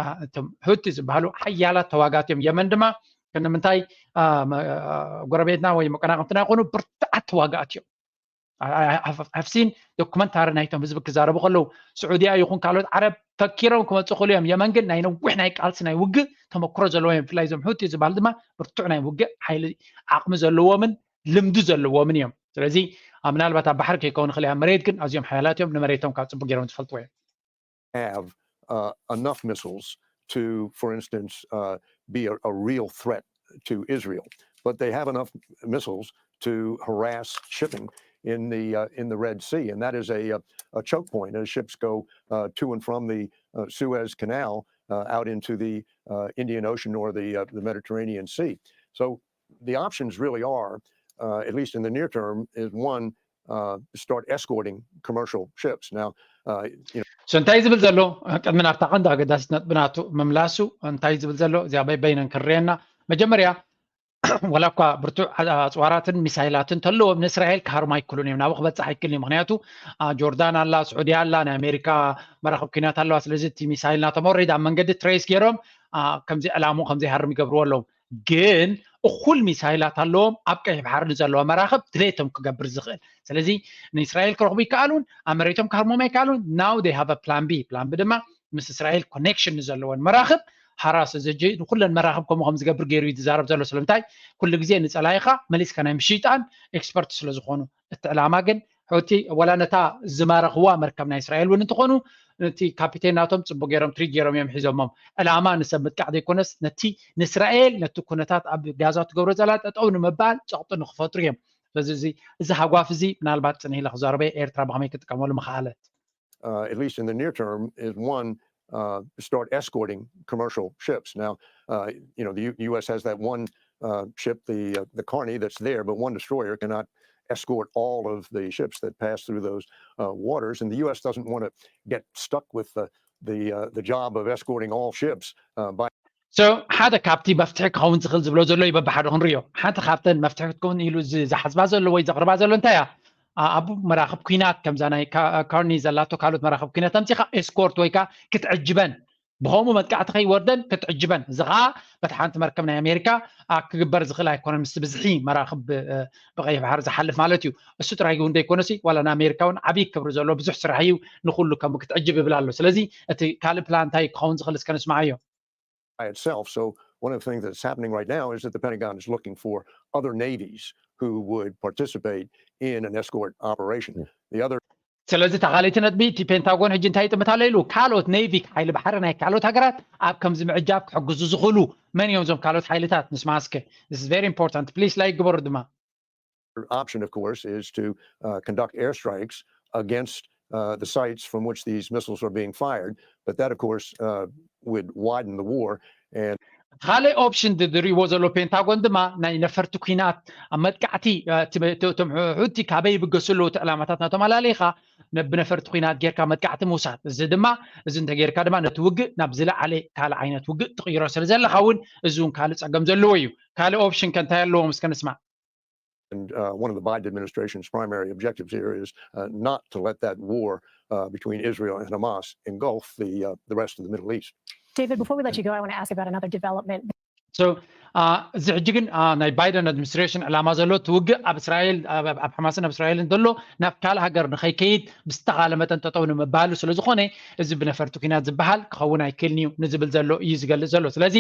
አ፣ እቶም ሑቲ ዝበሃሉ ሓያላት ተዋጋእቲ እዮም። የመን ድማ ክንምንታይ አ፣ መ- አ፣ ጎረቤትና ወይ መቀናቐምትና ይኾኑ ብርቱዓት ተዋጋእቲ እዮም። I've seen ዶኩመንታሪ ናይቶም ህዝቢ ክዛረቡ ከለዉ ስዑድያ ይኹን ካልኦት ዓረብ ፈኪሮም ክመፁ ክእሉ እዮም። የመን ግን ናይ ነዊሕ ናይ ቃልሲ ናይ ውግእ ተመክሮ ዘለዎም እዮም። ብፍላይ እዞም ሑቲ ዝበሃሉ ድማ ብርቱዕ ናይ ውግእ ሓይሊ ዓቕሚ ዘለዎምን ልምዲ ዘለዎምን እዮም። ስለዚ ምናልባት ኣብ ባሕሪ ከይከውን ይኽእል እያ፣ መሬት ግን ኣዝዮም ሓያላት እዮም። ንመሬቶም ካብ ጽቡቅ ገይሮም ዝፈልጥዎ እዮም። Have uh, enough missiles to, for instance, uh, be a, a real threat to Israel. But they have enough missiles to harass shipping in the uh, in the Red Sea, and that is a, a, a choke point as ships go uh, to and from the uh, Suez Canal uh, out into the uh, Indian Ocean or the uh, the Mediterranean Sea. So the options really are, uh, at least in the near term, is one, uh, start escorting commercial ships. Now, uh, you know, so እንታይ ዝብል ዘሎ ቅድሚ ናብታ ቀንዲ ኣገዳሲት ነጥቢ ናቱ ምምላሱ እንታይ ዝብል ዘሎ እዚኣ በይበይነን ክንርየና መጀመርያ ወላ እኳ ብርቱዕ ኣፅዋራትን ሚሳይላትን ተለዎም ንእስራኤል ክሃርሙ ኣይክሉን እዮም ናብኡ ክበፅሕ ኣይክልን እዩ ምክንያቱ ጆርዳን ኣላ ስዑዲ ኣላ ናይ ኣሜሪካ መራክብ ኩናት ኣለዋ ስለዚ እቲ ሚሳይል ናቶም ወረድ ኣብ መንገዲ ትሬስ ገይሮም ከምዚ ዕላሙ ከምዘይሃርም ይገብርዎ ኣለዎም ግን እኩል ሚሳይላት ኣለዎም ኣብ ቀይሕ ባሕሪ ንዘለዋ መራክብ ድሌቶም ክገብር ዝኽእል ስለዚ ንእስራኤል ክረኽቡ ይከኣሉን ኣብ መሬቶም ክሃርሞም ኣይከኣሉን now they have plan B plan B ድማ ምስ እስራኤል ኮኔክሽን ንዘለወን መራክብ ሃራስ እዚ ንኩለን መራክብ ከምኡ ከም ዝገብር ገይሩ እዩ ዝዛረብ ዘሎ ስለምንታይ ኩሉ ግዜ ንፀላኢካ መሊስካ ናይ ምሽይጣን ኤክስፐርት ስለዝኮኑ እቲ ዕላማ ግን ሑቲ ወላ ነታ ዝማረኽዋ መርከብ ናይ እስራኤል እውን እንትኾኑ እቲ ካፒቴን ናቶም ፅቡቅ ገይሮም ትሪት ገይሮም እዮም ሒዞሞም ዕላማ ንሰብ ምጥቃዕ ዘይኮነስ ነቲ ንእስራኤል ነቲ ኩነታት ኣብ ጋዛ ትገብሮ ዘላ ጠጠው ንምባል ፀቕጢ ንክፈጥሩ እዮም ስለዚ እዚ ሃጓፍ እዚ ምናልባት ፅንሂለ ክዛረበ ኤርትራ ብከመይ ክጥቀመሉ ምክኣለት uh, at least in the near term, is one, uh, start escorting commercial ships. Now, uh, you know, the U- U.S. has that one uh, ship, the uh, the Carney, that's there, but one destroyer cannot escort all of the ships that pass through those uh, waters. And the U.S. doesn't want to get stuck with the the uh, the job of escorting all ships uh, by so ሓደ ካብቲ መፍትሒ ክኸውን ዝኽእል ዝብሎ ዘሎ እዩ በብሓደ ክንሪዮ ሓንቲ ካብተን መፍትሒ ክትከውን ኢሉ ዝሓስባ ዘሎ ወይ ዘቕርባ ዘሎ እንታይ እያ ኣብ መራኽብ ኩናት ከምዛ ናይ ካርኒ ዘላቶ ካልኦት መራኽብ ኩናት ኣምፂኻ ኤስኮርት ወይ ከዓ ክትዕጅበን ብኸምኡ መጥቃዕቲ ከይወርደን ክትዕጅበን እዚ ከዓ በቲ ሓንቲ መርከብ ናይ ኣሜሪካ ክግበር ዝኽእል ኣይኮነን ምስ ብዝሒ መራኽብ ብቀይሕ ባሕሪ ዝሓልፍ ማለት እዩ እሱ ጥራይ እውን ዘይኮነሲ ዋላ ንኣሜሪካ እውን ዓብዪ ክብሪ ዘሎ ብዙሕ ስራሕ እዩ ንኩሉ ከም ክትዕጅብ ይብል ኣሎ ስለዚ እቲ ካልእ ፕላን እንታይ ክኸውን ዝኽእል እስከ ንስማዓዮ by itself. So one of the things that's happening right now is that the Pentagon is looking for other navies who would participate in an escort operation. The other ስለዚ ተኻሊቲ ነጥቢ እቲ ፔንታጎን ሕጂ እንታይ ይጥምት ኣሎ ኢሉ ካልኦት ኔቪ ሓይሊ ባሕሪ ናይ ካልኦት ሃገራት ኣብ ከምዚ ምዕጃብ ክሕግዙ ዝኽእሉ መን እዮም እዞም ካልኦት ሓይልታት ንስማ እስከ this is very important please like ግበሩ ድማ option, of course, is to uh, conduct airstrikes against uh, the sites from which these missiles are being fired. But that, of course, uh, would widen the war. And ካልእ ኦፕሽን ዝሪእዎ ዘሎ ፔንታጎን ድማ ናይ ነፈርቲ ኩናት ኣብ መጥቃዕቲ እቶም ሑቲ ካበይ ይብገሱ ኣለዉ እቲ ዕላማታት ናቶም ኣላለይካ ብነፈርቲ ኩናት ጌርካ መጥቃዕቲ ምውሳድ እዚ ድማ እዚ እንተጌርካ ድማ ነቲ ውግእ ናብ ዝለዓለ ካልእ ዓይነት ውግእ ትቕይሮ ስለ ዘለካ እውን እዚ እውን ካልእ ፀገም ዘለዎ እዩ ካልእ ኦፕሽን ከ እንታይ ኣለዎም እስከ ንስማዕ And uh, one of the Biden administration's primary objectives here is uh, not to let that war uh, between Israel and Hamas engulf the, uh, the rest of the Middle East. David, before we let you go, I want to ask about another development. So, እዚ ሕጂ ግን ናይ ባይደን ኣድሚኒስትሬሽን ዕላማ ዘሎ እቲ ውግእ ኣብ እስራኤል ኣብ ሓማስን ኣብ እስራኤልን ዘሎ ናብ ካልእ ሃገር ንኸይከይድ ብዝተኻለ መጠን ጠጠው ንምባሉ ስለ ዝኾነ እዚ ብነፈርቲ ኩናት ዝበሃል ክኸውን ኣይክእልን እዩ ንዝብል ዘሎ እዩ ዝገልጽ ዘሎ ስለዚ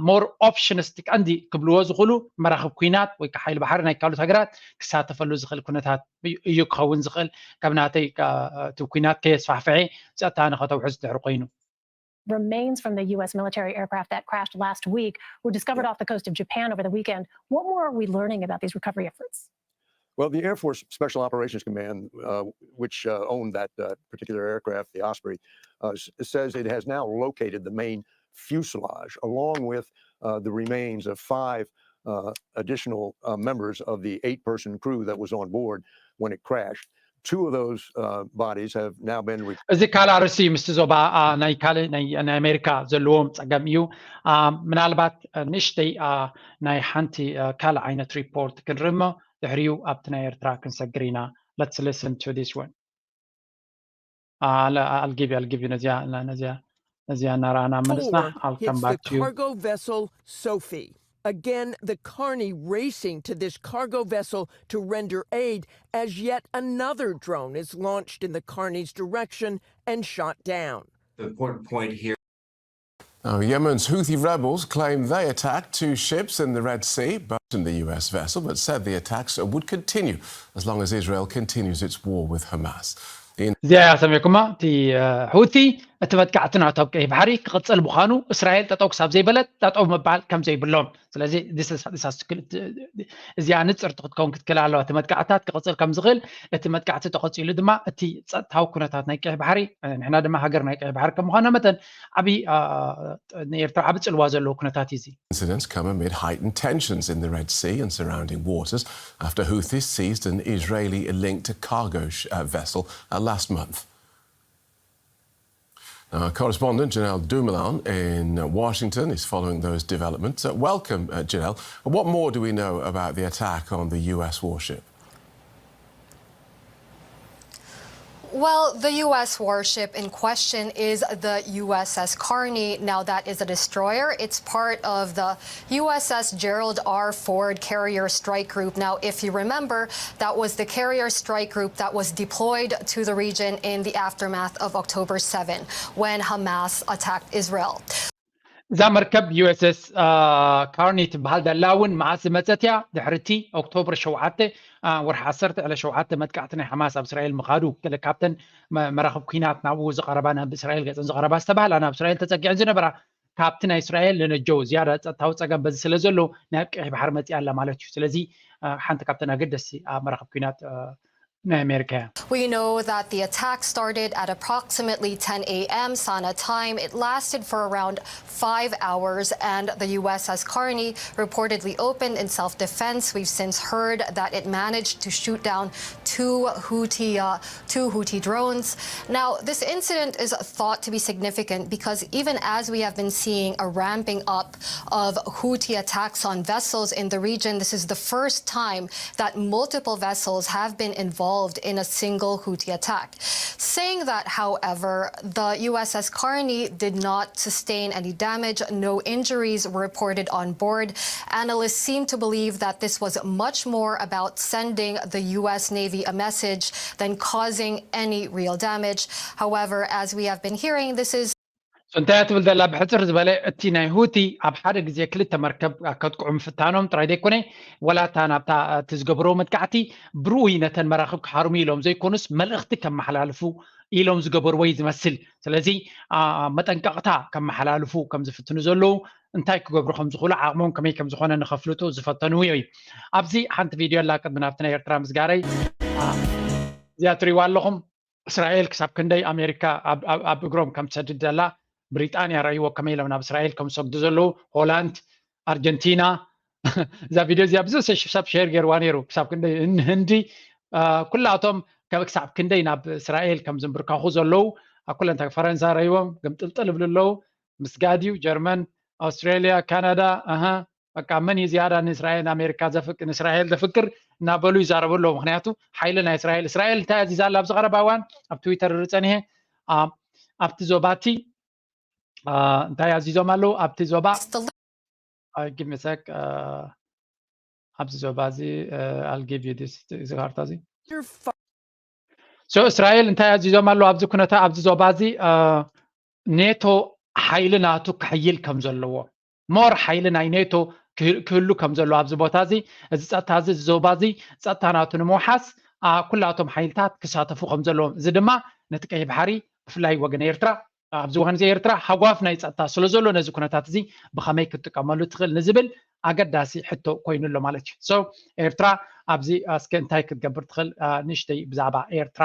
ሞር ኦፕሽንስ እቲ ቀንዲ ክብልዎ ዝኽእሉ መራኽብ ኩናት ወይ ከዓ ሓይሊ ባሕሪ ናይ ካልኦት ሃገራት ክሳተፈሉ ዝኽእል ኩነታት እዩ ክኸውን ዝኽእል ካብ ናተይ እቲ ኩናት ከየስፋሕፍሐ ጸጥታ ንኸተውሕዝ ድሕሪ ኮይኑ remains from the U S military aircraft that crashed last week were discovered off the coast of Japan over the weekend. What more are we learning about these recovery efforts? Well, the Air Force Special Operations Command, uh, which uh, owned that uh, particular aircraft, the Osprey, uh, s- says it has now located the main fuselage along with uh, the remains of five uh, additional uh, members of the eight person crew that was on board when it crashed. Two of those uh, bodies have now been re- እዚ ካልእ ኣርእስቲ እዩ ምስቲ ዞባ አ፣ ናይ ካልእ ናይ ናይ ኣሜሪካ ዘለዎም ፀገም እዩ አ፣ ምናልባት አ፣ ንእሽተይ አ፣ ናይ ሓንቲ አ፣ ካልእ ዓይነት ሪፖርት ክንርኢ እሞ ድሕሪኡ ኣብቲ ናይ ኤርትራ ክንሰግር ኢና let's listen to this one I'll, I'll give you I'll give you ነዚኣ ነዚኣ ነዚኣ እናረኣና መለስና Four I'll come hits back the to you cargo vessel Sophie. Again, the Carney racing to this cargo vessel to render aid as yet another drone is launched in the Carney's direction and shot down. The important point here Now, Yemen's Houthi rebels claim they attacked two ships in the Red Sea, but in the U S vessel, but said the attacks would continue as long as Israel continues its war with Hamas. እዚኣ እያ ሰሚዕኩማ። እቲ እ፣ ሁቲ እቲ መጥቃዕቲ ናቱ ኣብ ቀይሕ ባሕሪ ክቕጽል ምዃኑ እስራኤል ጠጠው ክሳብ ዘይበለት ጠጠው ምባል ከም ዘይብሎም። ስለዚ this is- this has to- እዚኣ ንጽርቲ ክትከውን ክትክእል ኣለዋ። እቲ መጥቃዕትታት ክቕጽል ከም ዝኽእል፣ እቲ መጥቃዕቲ ተቐጺሉ ድማ እቲ ጸጥታዊ ኩነታት ናይ ቀይሕ ባሕሪ እ፣ ንሕና ድማ ሃገር ናይ ቀይሕ ባሕሪ ከም ምዃና መጠን ዓብዪ እ፣ ንኤርትራ ዓቢ ጽልዋ ዘለዎ ኩነታት እዩ እዚ። Incidents come amid heightened tensions in the Red Sea and surrounding waters after Houthis seized an Israeli linked cargo sh- uh, vessel uh, last month. Now, our correspondent Janelle Dumoulin in Washington is following those developments. Uh, welcome, uh, Janelle. What more do we know about the attack on the U S warship? Well, the U S warship in question is the U S S Carney. Now, that is a destroyer. It's part of the U S S Gerald R. Ford carrier strike group. Now, if you remember, that was the carrier strike group that was deployed to the region in the aftermath of October seven, when Hamas attacked Israel. እዛ መርከብ ዩ ኤስ ኤስ ካርኒ ትበሃል ዘላ እውን መዓስ ዝመፀት እያ? ድሕሪ እቲ ኦክቶበር ሸውዓተ፣ አ፣ ወርሒ ዓሰርተ ዕለት ሸውዓተ መጥቃዕቲ ናይ ሓማስ ኣብ እስራኤል ምኻዱ፣ ገለ ካብተን መ- መራኽብ ኩናት ናብኡ ዝቐረባ፣ ናብ እስራኤል ገፀን ዝቐረባ ዝተባህላ፣ ናብ እስራኤል ተፀጊዐን ዝነበራ፣ ካብቲ ናይ እስራኤል ንነጀው ዝያዳ ፀጥታዊ ፀገም በዚ ስለ ዘሎ ናብ ቀይሕ ባሕሪ መፂኣ ኣላ ማለት እዩ። ስለዚ አ፣ ሓንቲ ካብተን ኣገደስቲ ኣብ መራኽብ ኩናት አ፣ ናይ ኣሜሪካ እያ። We know that the attack started at approximately ten a m. Sana time. It lasted for around five hours, and the U S S Carney reportedly opened in self-defense. We've since heard that it managed to shoot down two Houthi, uh, two Houthi drones. Now, this incident is thought to be significant because even as we have been seeing a ramping up of Houthi attacks on vessels in the region, this is the first time that multiple vessels have been involved in a single Houthi attack. Saying that, however, the U S S Carney did not sustain any damage. No injuries were reported on board. Analysts seem to believe that this was much more about sending the U S Navy a message than causing any real damage. However, as we have been hearing, this is So እንታይ እያ ትብል ዘላ? ብሕፅር ዝበለ፣ እቲ ናይ ሁቲ ኣብ ሓደ ግዜ ክልተ መርከብ ከጥቅዑ ምፍታኖም ጥራይ ዘይኮነ፣ ወላ እታ ናብታ እቲ ዝገበርዎ መጥቃዕቲ ብርኡይ ነተን መራኽብ ክሃርሙ ኢሎም ዘይኮኑስ፣ መልእኽቲ ከመሓላልፉ ኢሎም ዝገበርዎ እዩ ዝመስል። ስለዚ አ፣ መጠንቀቕታ ከመሓላልፉ ከም ዝፍትኑ ዘለዉ፣ እንታይ ክገብሩ ከም ዝኽእሉ፣ ዓቕሞም ከመይ ከም ዝኾነ ንኸፍልጡ ዝፈተኑ እዩ። ኣብዚ ሓንቲ ቪድዮ ኣላ፣ ቅድሚ ናብቲ ናይ ኤርትራ ምስጋረይ አ፣ እዚኣ ትሪእዋ ኣለኹም። እስራኤል ክሳብ ክንደይ ኣሜሪካ ኣብ- ኣብ ኣብ እግሮም ከም ትሰድድ ዘላ፣ ብሪጣንያ ረእይዎ ከመይ ኢሎም ናብ እስራኤል ከም ዝሰግዱ ዘለዉ፣ ሆላንድ፣ ኣርጀንቲና። እዛ ቪድዮ እዚኣ ብዙሕ ሰብ ሸር ገይርዋ ነይሩ። ክሳብ ክንደይ ን- ህንዲ አ፣ ኩላቶም ከ- ክሳብ ክንደይ ናብ እስራኤል ከም ዝንብርከኹ ዘለዉ፣ ኣብ ኩለን ፈረንሳ ረእይዎም ግምጥልጥል ይብሉ ኣለዉ። ምስጋድ እዩ። ጀርመን፣ ኣውስትራልያ፣ ካናዳ፣ ኣሃ፣ በቃ መን እዩ ዝያዳ ንእስራኤል ንኣሜሪካ ዘፍቅ ንእስራኤል ዘፍቅር እናበሉ ይዛረቡ ኣለዉ። ምክንያቱ ሓይሊ ናይ እስራኤል እስራኤል እንታይ ኣዚዛ ኣላ ኣብዚ ቀረባ እዋን ኣብ ትዊተር ርፀኒሀ ኣብቲ ዞባቲ አ፣ እንታይ ኣዚዞም ኣለዉ ኣብቲ ዞባ It's the ጊቭ ሚ ሰክ ኣብዚ ዞባ እዚ ኣል ጊቭ ዩ ስ እዚ ካርታ እዚ ሶ እስራኤል እንታይ ኣዚዞም ኣለዉ ኣብዚ ኩነታ ኣብዚ ዞባ እዚ አ፣ ኔቶ ሓይሊ ናቱ ክሕይል ከም ዘለዎ ሞር ሓይሊ ናይ ኔቶ ክህ- ክህሉ ከም ዘለዎ ኣብዚ ቦታ እዚ እዚ ጸጥታ እዚ እዚ ዞባ እዚ ጸጥታ ናቱ ንምውሓስ አ፣ ኩላቶም ሓይልታት ክሳተፉ ከም ዘለዎም እዚ ድማ ነቲ ቀይሕ ባሕሪ ብፍላይ ወገን ኤርትራ ኣብዚ ወገን እዚ ኤርትራ ሃጓፍ ናይ ጸጥታ ስለ ዘሎ ነዚ ኩነታት እዚ ብኸመይ ክትጥቀመሉ ትኽእል ንዝብል ኣገዳሲ ሕቶ ኮይኑ ኣሎ ማለት እዩ። So ኤርትራ ኣብዚ እስከ እንታይ ክትገብር ትኽእል አ፣ ንእሽተይ ብዛዕባ ኤርትራ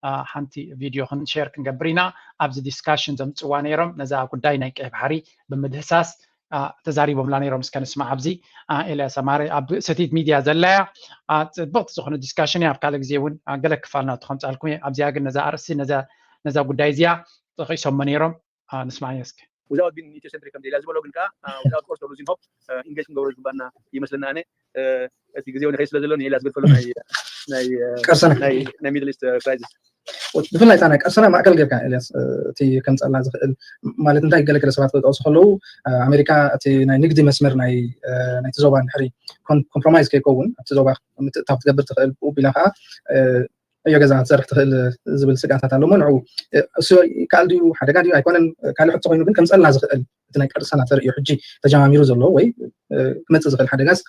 አ፣ ሓንቲ ቪድዮ ሸር ክንገብር ኢና። ኣብዚ ዲስካሽን ዘምፅዋ ነይሮም ነዛ ጉዳይ ናይ ቀይ ባሕሪ ብምድህሳስ አ፣ ተዛሪቦምላ ነይሮም። እስከ ንስማዕ ኣብዚ አ፣ ኤልያስ ኣማረ ኣብ ሰቲት ሚድያ ዘላያ አ፣ ፅብቕቲ ዝኾነ ዲስካሽን እያ። ኣብ ካልእ ግዜ እውን አ፣ ገለ ክፋል ናቱ ከምፃልኩም እየ። ኣብዚኣ ግን ነዛ ኣርእስቲ ነዛ ነዛ ጉዳይ እዚኣ ጠቂሶሞ ነይሮም። አ፣ ንስማዕ እስከ። Without being Ethiocentric ከም ኢላ ዝበሎ ግን ከዓ without also losing hope engage ክንገብሮ ዝግባና ይመስለና። ኣነ እቲ ግዜ እውን ይኸይድ ስለ ዘሎ ንኤልያስ ገድፈሉ ናይ ናይ ቀርሰና ናይ ናይ ሚድል ኢስት ክራይሲስ ብፍላይ እታ ናይ ቀርሰና ማእከል ጌርካ ኤልያስ እቲ ከምፀላ ዝኽእል ማለት እንታይ ገለገለ ሰባት ክጠቕሱ ከለዉ ኣሜሪካ እቲ ናይ ንግዲ መስመር ናይ ናይቲ ዞባ እንድሕሪ ኮምፕሮማይዝ ከይከውን ኣብቲ ዞባ ምትእታው ክትገብር ትኽእል ብኡ ቢላ ከዓ ዕዮ ገዛ ክትሰርሕ ትኽእል ዝብል ስግኣታት ኣሎ። እሞ ንዕኡ እሱ ይከኣል ድዩ ሓደጋ ድዩ ኣይኮነን ካልእ ሕቶ ኮይኑ ግን ከምፀልና ዝኽእል እቲ ናይ ቅርሳና ተርእዮ ሕጂ ተጀማሚሩ ዘሎ ወይ ክመፅእ ዝኽእል ሓደጋስ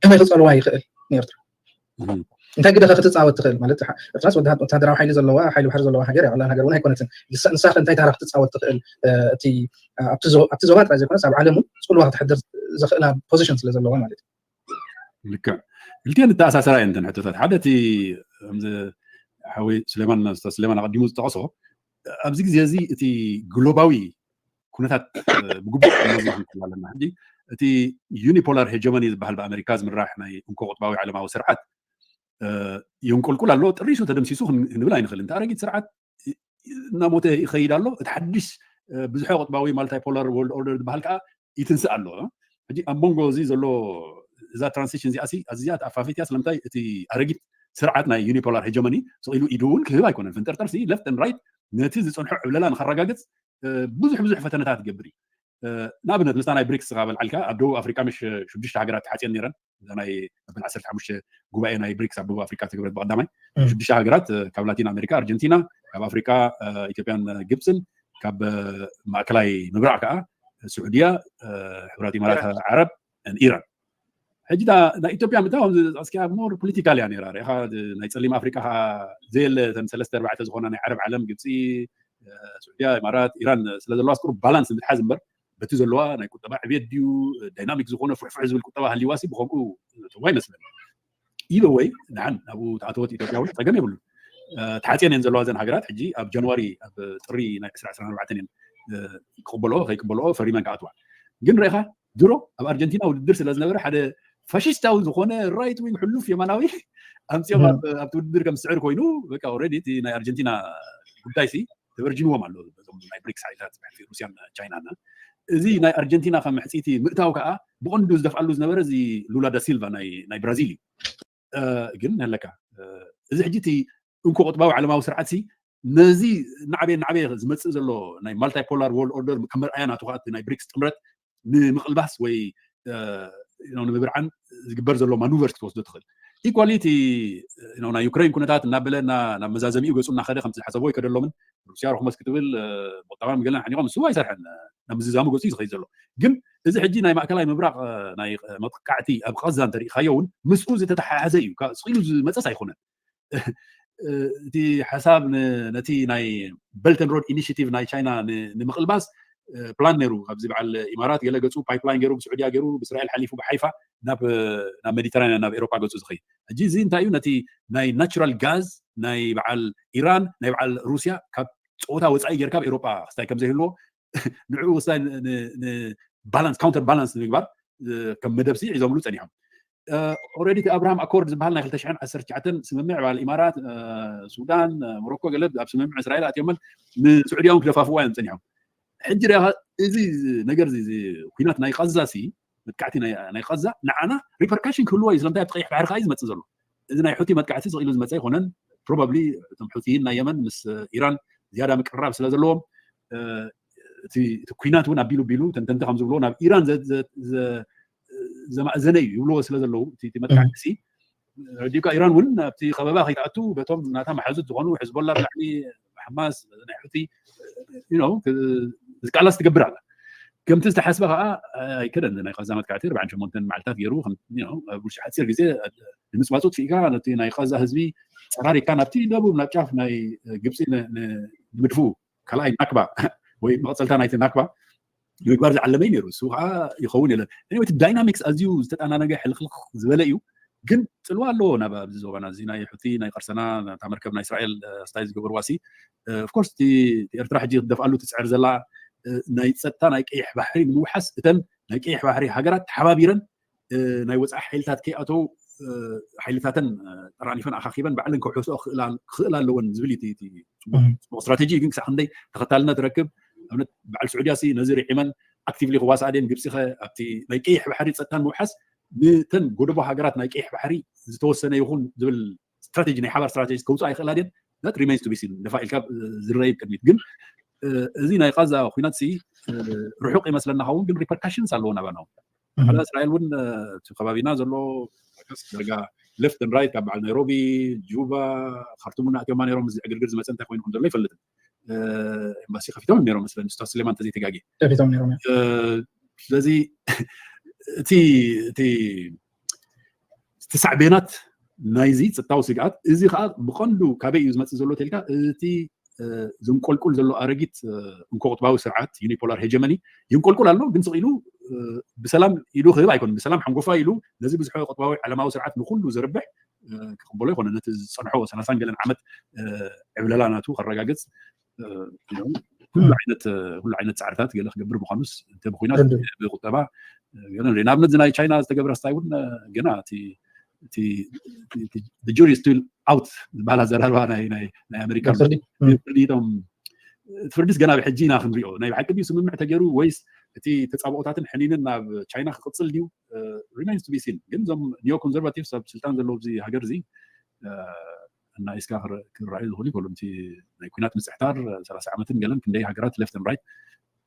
ከመይ ክፀልዋ ይኽእል ንኤርትራ? እንታይ ግደ ክትፃወት ትኽእል ማለት ኤርትራስ ወታደራዊ ሓይሊ ዘለዋ ሓይሊ ባሕሪ ዘለዋ ሃገር እያ። ዕላል ሃገር እውን ኣይኮነትን። ንሳ ከ እንታይ ታራ ክትፃወት ትኽእል? ኣብቲ ዞባ ጥራይ ዘይኮነስ ኣብ ዓለም እውን ፅልዋ ክተሕድር ዘኽእላ ፖዚሽን ስለ ዘለዋ ማለት እዩ። ልክዕ። ክልቲአን እተኣሳሰራ እየን እተን ሕቶታት። ሓደ እቲ ከምዚ ሓወይ ስሌማን ኡስታዝ ስሌማን ኣቐዲሙ ዝጠቐሶ ኣብዚ ግዜ እዚ እቲ ግሎባዊ ኩነታት ብግቡእ መዝና ክንክእል ኣለና። ሕጂ እቲ ዩኒፖላር ሄጀሞኒ ዝበሃል ብኣሜሪካ ዝምራሕ ናይ እንኮ ቁጥባዊ ዓለማዊ ስርዓት የንቆልቁል ኣሎ። ጥሪሱ ተደምሲሱ ክንብል ኣይንኽእል። እንተ ኣረጊት ስርዓት እናሞተ ይኸይድ ኣሎ። እቲ ሓድሽ ብዙሐ ቁጥባዊ ማልታይፖላር ወርልድ ኦርደር ዝበሃል ከዓ ይትንስእ ኣሎ። ሕጂ ኣብ መንጎ እዚ ዘሎ እዛ ትራንሲሽን እዚኣ ሲ ኣዝያ ተኣፋፊት እያ። ስለምንታይ እቲ ኣረጊት ስርዓት ናይ ዩኒፖላር ሄጀሞኒ ስቕ ኢሉ ኢዱ እውን ክህብ ኣይኮነን። ፍንጠርጠር ሲ ለፍት ን ራይት ነቲ ዝፀንሖ ዕብለላ ንኸረጋግፅ ብዙሕ ብዙሕ ፈተነታት ይገብር እዩ። ንኣብነት ምስታ ናይ ብሪክስ ካ በልዓልካ ኣብ ደቡብ ኣፍሪቃ ምሽ ሽዱሽተ ሃገራት ተሓፅየን ነይረን። እዛ ናይ መበል ዓሰርተ ሓሙሽተ ጉባኤ ናይ ብሪክስ ኣብ ደቡብ ኣፍሪቃ ተገብረት ብቐዳማይ ሽዱሽተ ሃገራት ካብ ላቲን ኣሜሪካ ኣርጀንቲና፣ ካብ ኣፍሪቃ ኢትዮጵያን ግብፅን፣ ካብ ማእከላይ ምብራቕ ከዓ ስዑድያ፣ ሕብራት ኢማራት ዓረብ፣ ኢራን። ሕጂ ናይ ኢትዮጵያ ምታ እስኪ ሞር ፖለቲካል እያ ነራ ሪኢኻ ናይ ፀሊም ኣፍሪቃ ከዓ ዘየለ ተን ሰለስተ ኣርባዕተ ዝኾና ናይ ዓረብ ዓለም ግብፂ፣ ስዑድያ፣ ኢማራት፣ ኢራን ስለ ዘለዋ ስቁሩ ባላንስ ምትሓዝ እምበር በቲ ዘለዋ ናይ ቁጠባ ዕብየት ድዩ ዳይናሚክ ዝኾነ ፍሕፍሕ ዝብል ቁጠባ ሃልይዋ ሲ ብኸምኡ ተዋ ይመስለኒ። ኢበ ወይ ንሓን ናብኡ ተኣተወት ኢትዮጵያ እውን ፀገም የብሉን። ተሓፅየን እየን ዘለዋ እዘን ሃገራት ሕጂ ኣብ ጃንዋሪ ኣብ ጥሪ ናይ ዕስራ ዕስራን ኣርባዕተን እየን ክቕበልኦ ከይቅበልኦ ፈሪመን ክኣትዋ። ግን ርኢኻ ድሮ ኣብ ኣርጀንቲና ውድድር ስለ ዝነበረ ሓደ ፋሽስታዊ ዝኾነ ራይት ዊንግ ሕሉፍ የማናዊ ኣምፅኦም ኣብቲ ውድድር ከም ዝስዕር ኮይኑ በቃ ኦልሬዲ እቲ ናይ ኣርጀንቲና ጉዳይ ሲ ተበርጅንዎም ኣሎ። እዞም ናይ ብሪክስ ሓይልታት ብሕልፊ ሩስያን ቻይናን እዚ ናይ ኣርጀንቲና ከም ሕፅይቲ ምእታው ከዓ ብቐንዱ ዝደፍኣሉ ዝነበረ እዚ ሉላ ዳ ሲልቫ ናይ ብራዚል እዩ። ግን ኣለካ እዚ ሕጂ እቲ እንኮ ቁጥባዊ ዓለማዊ ስርዓት ሲ ነዚ ናዕበየ ናዕበየ ዝመፅእ ዘሎ ናይ ማልታይፖላር ወርልድ ኦርደር ከም መርኣያ ናቱ ከዓ ናይ ብሪክስ ጥምረት ንምቕልባስ ወይ ንምብርዓን ዝግበር ዘሎ ማኑቨርስ ክትወስዶ ትኽእል። ኢኳሊ እቲ ናይ ዩክሬን ኩነታት እናበለ ናብ መዛዘሚኡ ገፁ እናኸደ ከምቲ ዝሓሰቦ ኣይከደሎምን። ሩስያ ርክመስ ክትብል ቁጠባ ምግለን ሓኒቆም እሱ ኣይሰርሐን ናብ ምዝዛሙ ገፁ እዩ ዝኸይድ ዘሎ። ግን እዚ ሕጂ ናይ ማእከላይ ምብራቕ ናይ መጥቃዕቲ ኣብ ቐዛ እንተሪኢኻዮ እውን ምስኡ ዝተተሓሓዘ እዩ። ስቕ ኢሉ ዝመፀስ ኣይኮነን። እቲ ሓሳብ ነቲ ናይ በልተን ሮድ ኢኒሽቲቭ ናይ ቻይና ንምቕልባስ ፕላን ነይሩ። ኣብዚ በዓል ኢማራት ገለ ገፁ ፓይፕላይን ገይሩ ብስዑድያ ገይሩ ብእስራኤል ሓሊፉ ብሓይፋ ናብ ሜዲተራንያን ናብ ኤሮጳ ገፁ ዝኸይድ። ሕጂ እዚ እንታይ እዩ? ነቲ ናይ ናቹራል ጋዝ ናይ በዓል ኢራን ናይ በዓል ሩስያ ካብ ፀወታ ወፃኢ ጌርካ ኣብ ኤሮጳ ክስታይ ከም ዘይህልዎ ንዕኡ ወሳኝ ባላንስ ካውንተር ባላንስ ንምግባር ከም መደብሲ ሒዞምሉ ፀኒሖም። ኦረዲ እቲ ኣብርሃም ኣኮርድ ዝበሃል ናይ ክልተ ሽሕን ዓሰርተ ትሽዓተን ስምምዕ በዓል ኢማራት፣ ሱዳን፣ ሞሮኮ ገለ ኣብ ስምምዕ እስራኤል ኣትዮመን ንስዑድያ እውን ክደፋፍዋ እዮም ፀኒሖም። ሕጂ ሪኢኻ እዚ ነገር እዚ ኩናት ናይ ቐዛ ሲ መጥቃዕቲ ናይ ቐዛ ንዓና ሪፐርካሽን ክህልዎ እዩ። ስለምንታይ ኣብቲ ቀይሕ ባሕሪ ከዓ እዩ ዝመፅእ ዘሎ። እዚ ናይ ሑቲ መጥቃዕቲ ስቕ ኢሉ ዝመፀ ኣይኮነን። ፕሮባብሊ እቶም ሑቲይን ናይ የመን ምስ ኢራን ዝያዳ ምቅርራብ ስለ ዘለዎም እቲ ኩናት እውን ኣቢሉ ቢሉ ተንተንቲ ከም ዝብልዎ ናብ ኢራን ዘማእዘነ እዩ ይብልዎ ስለ ዘለዉ እቲ መጥቃዕቲ ሲ ረዲካ ኢራን እውን ኣብቲ ከበባ ከይትኣቱ በቶም ናታ መሓዙት ዝኾኑ ሕዝቦላ ብላዕሊ ሓማስ ናይ ሑቲ ዝቃላስ ትገብር ኣላ። ከምቲ ዝተሓስበ ከዓ ኣይከደን ናይ ቐዛ መጥቃዕቲ ኣርባዓን ሸሞንተን መዓልታት ገይሩ ኣብ ውሽጢ ሓፂር ግዜ ንምፅባፁ ትፍኢካ ነቲ ናይ ቐዛ ህዝቢ ፀራሪካ ናብቲ ደቡብ ናብ ጫፍ ናይ ግብፂ ንምድፍኡ ካልኣይ ናክባ ወይ መቐፀልታ ናይቲ ናክባ ንምግባር ዝዓለመ እዩ ነይሩ። እሱ ከዓ ይኸውን የለን። እቲ ዳይናሚክስ ኣዝዩ ዝተጣናነገ ሕልክልክ ዝበለ እዩ። ግን ፅልዋ ኣለዎ ናብ ኣብዚ ዞባና እዚ ናይ ሑቲ ናይ ቀርሰና እታ መርከብ ናይ እስራኤል ስታይ ዝገበርዋ ሲ ኦፍኮርስ ኤርትራ ሕጂ ክትደፍኣሉ ትፅዕር ዘላ ናይ ፀጥታ ናይ ቀይሕ ባሕሪ ንምውሓስ እተን ናይ ቀይሕ ባሕሪ ሃገራት ተሓባቢረን ናይ ወፃኢ ሓይልታት ከይኣተው ሓይልታተን ጠራኒፈን ኣኻኺበን ባዕለን ከውሕስኦ ክኽእላ ኣለወን ዝብል እዩ። ፅቡቅ ስትራቴጂ ግን ክሳዕ ክንደይ ተኸታልነት ረክብ ኣብነት በዓል ስዑድያ ሲ ነዚ ርዒመን ኣክቲቭሊ ክዋስኣ ድን ግብፂ ከ ኣብቲ ናይ ቀይሕ ባሕሪ ፀጥታን ምውሓስ ንተን ጎደቦ ሃገራት ናይ ቀይሕ ባሕሪ ዝተወሰነ ይኹን ዝብል ስትራቴጂ ናይ ሓባር ስትራቴጂ ከውፅኣ ይኽእላ ድን that remains to be seen። ደፋ ኢልካ ዝረይ ቅድሚት ግን እዚ ናይ ቃዛ ኩናት ሲ ርሑቅ ይመስለና ኸውን ግን ሪፐርካሽንስ ኣለዎ ናባና። ሓደ እስራኤል እውን እቲ ከባቢና ዘሎ ዳርጋ left and right ካብ በዓል ናይሮቢ፣ ጁባ፣ ካርቱም እውን ኣትዮማ ነይሮም። እዚ ዕግርግር ዝመፀ እንታይ ኮይኑ ከም ዘሎ ይፈልጥን። ኤምባሲ ከፊቶም ነይሮም መስለኒ፣ ኡስታዝ ስሌማን እንተዘይተጋጊ። ከፊቶም ነይሮም። ስለዚ እቲ እቲ ሳዕቤናት ናይዚ ፀጥታዊ ስግኣት እዚ ከዓ ብቐንዱ ካበይ እዩ ዝመፅእ ዘሎ ተልካ እቲ ዝንቆልቁል ዘሎ ኣረጊት እንኮ ቁጥባዊ ስርዓት ዩኒፖላር ሄጀመኒ ይንቆልቁል ኣሎ። ግን ስቕ ኢሉ ብሰላም ኢዱ ክህብ ኣይኮን፣ ብሰላም ሓንጎፋ ኢሉ ነዚ ብዙሕ ቁጥባዊ ዓለማዊ ስርዓት ንኩሉ ዝርብሕ ክቕበሎ ይኮነ። ነቲ ዝፀንሖ ሰላሳን ገለን ዓመት ዕብለላ ናቱ ከረጋግፅ ኩሉ ዓይነት ኩሉ ዓይነት ፃዕርታት ገለ ክገብር ምኳኑስ እንተ ብኩናት ብቁጠባ ንኣብነት ናይ ቻይና ዝተገብረ ስታይ እውን ገና እቲ jury still out ዝበሃል ኣዘራርባ ናይ ኣሜሪካ ፍርዲ ቶም ፍርዲስ ገና ብሕጂ ኢና ክንሪኦ። ናይ ብሓቂ ድዩ ስምምዕ ተገይሩ ወይስ እቲ ተፃብኦታትን ሕኒንን ናብ ቻይና ክቅፅል ድዩ? Remains to be seen። ግን እዞም neo conservatives ኣብ ስልጣን ዘለዉ ኣብዚ ሃገር እዚ እናኢስካ ክረኣዩ ዝኽእሉ ይከሉ። እቲ ናይ ኩናት ምፅሕታር ሰላሳ ዓመትን ገለን ክንደይ ሃገራት left and right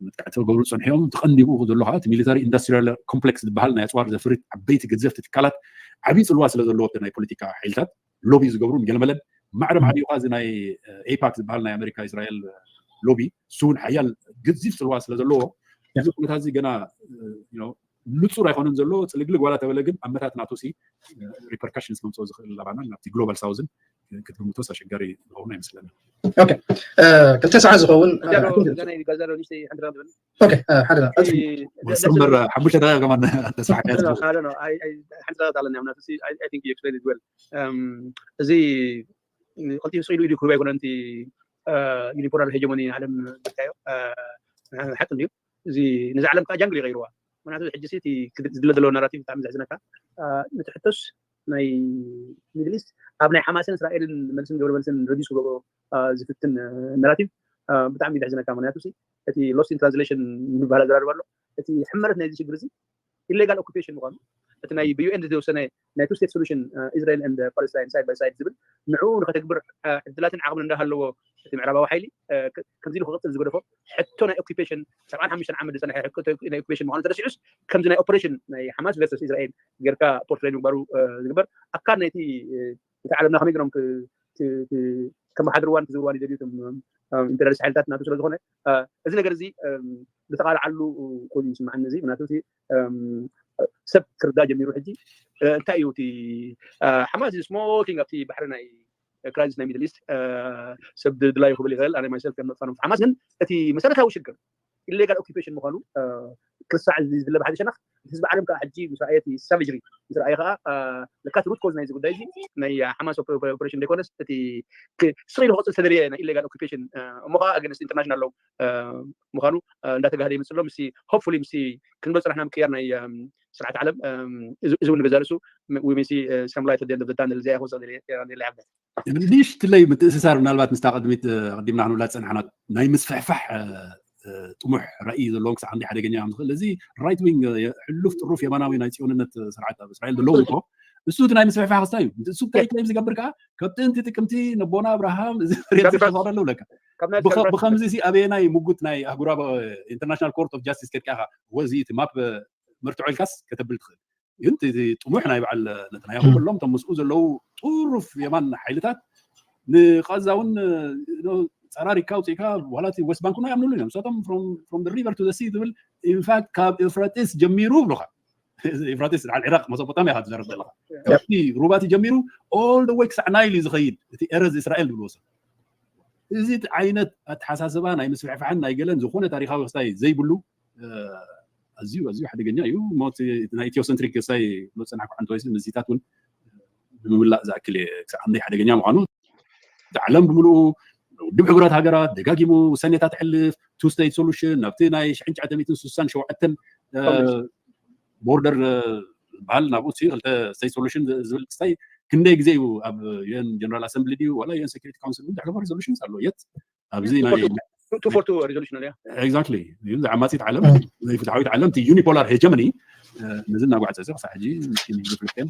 መጥቃዕቲ ክገብሩ ፀንሖም። ተቐንዲቡ ዘሎ ከዓ እቲ ሚሊታሪ ኢንዱስትሪያል ኮምፕሌክስ ዝበሃል ናይ ኣፅዋር ዘፍርት ዓበይቲ ገዘፍቲ ትካላት ዓብዪ ፅልዋ ስለ ዘለዎ ናይ ፖለቲካ ሓይልታት ሎቢ ዝገብሩን ገለመለን ማዕረ ማዕሪኡ እዚ ናይ ኤፓክ ዝበሃል ናይ ኣሜሪካ እስራኤል ሎቢ እሱ እውን ሓያል ገዚፍ ፅልዋ ስለ ዘለዎ እዚ ኩነታት እዚ ገና ንፁር ኣይኮነን ዘሎ። ፅልግልግ ዋላ ተበለ ግን ኣመታት ናቱ ሲ repercussions ከምፅኦ ዝኽእል ኣባና ናብቲ ግሎባል ሳውዝን ክትግምቶስ ኣሸጋሪ ዝኸውን ኣይመስለንን። ክልተ ሰዓት ዝኸውን ወስምበር ሓሙሽተ ደቂቃ ከማን ተስፋ ሓንቲ ኣለኒ ምናቱ እዚ ቀልጢፍ ስኢሉ ኢሉ ክህብ ኣይኮነን እቲ ዩኒፖላር ሄጀሞኒ ዓለም ዝካዮ ሓቂ እንድዩ። እዚ ነዚ ዓለም ከዓ ጃንግል ይቀይርዋ። ምክንያቱ ሕጂ እቲ ዝድለ ዘለዎ ናራቲቭ ብጣዕሚ ዘሕዝነካ። ንትሕቶስ ናይ ሚድል ኢስት ኣብ ናይ ሓማስን እስራኤልን መልስን ግብረ መልስን ረዲስ ክገብሮ ዝፍትን ናራቲቭ ብጣዕሚ ዘሕዝነካ። ምክንያቱ እቲ lost in translation ዝበሃል ኣዘራርባ ኣሎ። እቲ ሕመረት ናይዚ ሽግር እዚ ኢሌጋል ኦኩፔሽን ምኳኑ እቲ ናይ ብዩኤን ዝተወሰነ ናይ two state solution Israel and Palestine side by side ዝብል ንዕኡ ንከተግብር ዕድላትን ዓቕምን እንዳሃለዎ እቲ ምዕራባዊ ሓይሊ ከምዚ ኢሉ ክቕፅል ዝገደፎ ሕቶ ናይ ኦኩፔሽን ሰብዓን ሓሙሽተን ዓመት ዝፀንሐ ናይ ኦኩፔሽን ምኳኑ ተረሲዑስ ከምዚ ናይ ኦፐሬሽን ናይ ሓማስ versus እስራኤል ጌርካ ፖርትሬ ምግባሩ ዝግበር ኣካል ናይቲ እቲ ዓለምና ከመይ ገሮም ከመሓድርዋን ክዝብርዋን ይደልዩ ኢምፔሪያሊስት ሓይልታት ናቱ ስለዝኮነ እዚ ነገር እዚ ብተቃልዓሉ ኮይኑ ይስምዓኒ። እዚ ምክንያቱ ሰብ ክርዳ ጀሚሩ ሕጂ እንታይ እዩ እቲ ሓማስ small thing ኣብቲ ባሕሪ ናይ ክራይሲስ ናይ ሚድል ኢስት ሰብ ድላዩ ክብል ይኽእል። ኣነ ማይሰልፍ ከም መጥፋኖም ሓማስ ግን እቲ መሰረታዊ ሽግር ኢሌጋል ኦኩፔሽን ምኳኑ ክርሳዕ ዝድለ ብሓደ ሸነኽ ህዝቢ ዓለም ከዓ ሕጂ ምስ ረኣየ እቲ ሳቬጅሪ ምስ ረኣየ ከዓ ለካ ሩት ኮዝ ናይዚ ጉዳይ እዚ ናይ ሓማስ ኦፐሬሽን ዘይኮነስ እቲ ስቕ ኢሉ ክቕፅል ዝተደለየ ናይ ኢሌጋል ኦኩፔሽን እሞ ከዓ ኣገንስት ኢንተርናሽናል ሎው ምኳኑ እንዳተጋህደ ይመፅእ ኣሎ። ምስ ሆፕፉሊ ምስ ክንብል ፅናሕና ምቅያር ናይ ስርዓት ዓለም እዚ እውን ገዛ ርእሱ we may see some light at the end of the tunnel እዚኣ ክወፅእ ደለ ይሓብር ንእሽትለይ ምትእስሳር ምናልባት ምስታ ቅድሚት ኣቐዲምና ክንብላ ዝፀናሕና ናይ ምስፍሕፋሕ ጥሙሕ ራእይ ዘለዎም ክሳዕ ክንደይ ሓደገኛ ከም ዝኽእል እዚ ራይት ዊንግ ሕሉፍ ጥሩፍ የማናዊ ናይ ፅዮንነት ስርዓት ኣብ እስራኤል ዘለዎም እኮ እሱ እቲ ናይ ምስፍሕፋሕ ክስታይ እዩ። እሱ እንታይ ክሌም ዝገብር ከዓ ካብ ጥንቲ ጥቅምቲ ነቦና ኣብርሃም እዚ መሬት ዝፈቀደሉ ብለካ ብከምዚ ሲ ኣበየናይ ምጉት ናይ ኣህጉራዊ ኢንተርናሽናል ኮርት ኦፍ ጃስቲስ ከድካ ኢኻ ወዚ እቲ ማፕ መርትዖ ኢልካስ ከተብል ትኽእል ግን ጥሙሕ ናይ በዓል ነተንያሁ ከሎም እቶም ምስኡ ዘለዉ ጥሩፍ የማን ሓይልታት ንቃዛ እውን ፀራሪካ ውፅኢካ ዋላ እቲ ዌስት ባንክ ናይ ኣምንሉ እዮም ንሳቶም from the river to the sea ትብል ኢንፋክት ካብ ኤፍራጢስ ጀሚሩ ብሉካ ኤፍራጢስ ዓል ዒራቅ መሶፖጣሚያ ኢካ ትዛረብ ዘለካ ካብቲ ሩባቲ ጀሚሩ all the way ክሳዕ ናይል እዩ ዝኸይድ እቲ ኤረዝ እስራኤል ዝብልዎ ሰብ እዚ ዓይነት ኣተሓሳስባ ናይ ምስፍሕፋሕን ናይ ገለን ዝኾነ ታሪካዊ ክስታይ ዘይብሉ ኣዝዩ ኣዝዩ ሓደገኛ እዩ። ሞት ናይ ኢትዮሰንትሪክ ክስታይ ዝፀናሕኩ ሓንቲ ወይሲ ምስዚታት እውን ንምምላእ ዝኣክል እየ ክሳብ ክንደይ ሓደገኛ ምኳኑ እቲ ዓለም ብምልኡ ውድብ ሕቡራት ሃገራት ደጋጊሙ ውሳኔታት ሕልፍ two state solution ናብቲ ናይ ሽሕን ትሽዓተ ሚእትን ስሳን ሸውዓተን ቦርደር ዝበሃል ናብኡ ክልተ state solution ዝብል ክስታይ ክንደይ ግዜ እዩ ኣብ ዩኤን ጀነራል ኣሰምብሊ ድዩ ዋላ ዩኤን ሴኩሪቲ ካውንስል እውን ድሕለፎ ሪዞሉሽንስ ኣሎ የት ኣብዚ ናይ two forty two resolution እያ exactly እዚ ዓማፂት ዓለም ናይ ፍትሓዊት ዓለም እቲ ዩኒፖላር ሄጀመኒ ነዚ እናጓዕፀ እዚ ክሳብ ሕጂ ፍልስጤም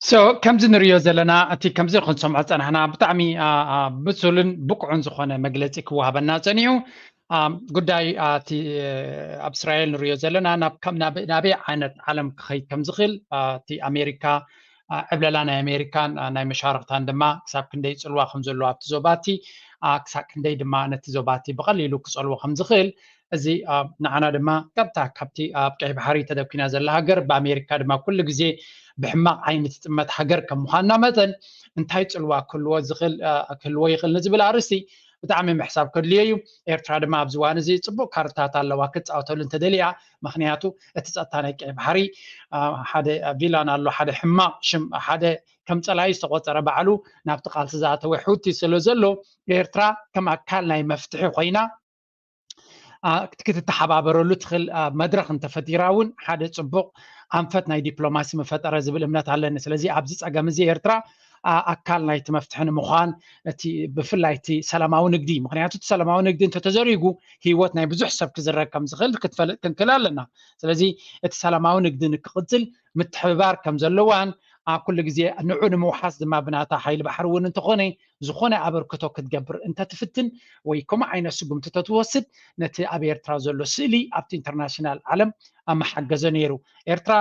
so ከምዚ ንሪኦ ዘለና እቲ ከምዚ ክንሰምዖ ዝፀናሕና ብጣዕሚ ብሱልን ብቁዕን ዝኾነ መግለፂ ክወሃበና ፀኒሑ ጉዳይ እቲ ኣብ እስራኤል ንሪኦ ዘለና ናበይ ዓይነት ዓለም ክኸይድ ከም ዝኽእል እቲ ኣሜሪካ ዕብለላ ናይ ኣሜሪካን ናይ መሻርክታን ድማ ክሳብ ክንደይ ፅልዋ ከም ዘለዎ ኣብቲ ዞባቲ ክሳብ ክንደይ ድማ ነቲ ዞባቲ ብቐሊሉ ክፀልዎ ከም ዝኽእል እዚ ንዓና ድማ ቀጥታ ካብቲ ኣብ ቀይ ባሕሪ ተደኪና ዘላ ሃገር ብኣሜሪካ ድማ ኩሉ ግዜ ብሕማቕ ዓይኒ ትጥመት ሃገር ከም ምዃንና መጠን እንታይ ፅልዋ ክህልዎ ዝኽእል ክህልዎ ይኽእል ንዝብል ኣርእስቲ ብጣዕሚ ምሕሳብ ከድልዮ እዩ። ኤርትራ ድማ ኣብዚ እዋን እዚ ፅቡቅ ካርታት ኣለዋ ክትፃወተሉ እንተደልያ። ምክንያቱ እቲ ፀጥታ ናይ ቀይ ባሕሪ ሓደ ቪላን ኣሎ፣ ሓደ ሕማቅ ሽም፣ ሓደ ከም ፀላኢ ዝተቆፀረ ባዕሉ ናብቲ ቃልሲ ዝኣተወ ሑቲ ስለ ዘሎ ኤርትራ ከም ኣካል ናይ መፍትሒ ኮይና ክትተሓባበረሉ ትኽእል መድረክ እንተፈጢራ እውን ሓደ ፅቡቅ ኣንፈት ናይ ዲፕሎማሲ ምፈጠረ ዝብል እምነት ኣለኒ። ስለዚ ኣብዚ ፀገም እዚ ኤርትራ ኣካል ናይቲ መፍትሒ ንምዃን እቲ ብፍላይ እቲ ሰላማዊ ንግዲ ምክንያቱ እቲ ሰላማዊ ንግዲ እንተተዘሪጉ ህይወት ናይ ብዙሕ ሰብ ክዝረግ ከም ዝኽእል ክትፈልጥ ክንክእል ኣለና። ስለዚ እቲ ሰላማዊ ንግዲ ንክቕፅል ምትሕብባር ከም ዘለዋን ኩሉ ግዜ ንዑ ንምውሓስ ድማ ብናታ ሓይሊ ባሕሪ እውን እንተኾነ ዝኾነ ኣበርክቶ ክትገብር እንተትፍትን ወይ ከምኡ ዓይነት ስጉምቲ ተትወስድ ነቲ ኣብ ኤርትራ ዘሎ ስእሊ ኣብቲ ኢንተርናሽናል ዓለም ኣመሓገዘ ነይሩ። ኤርትራ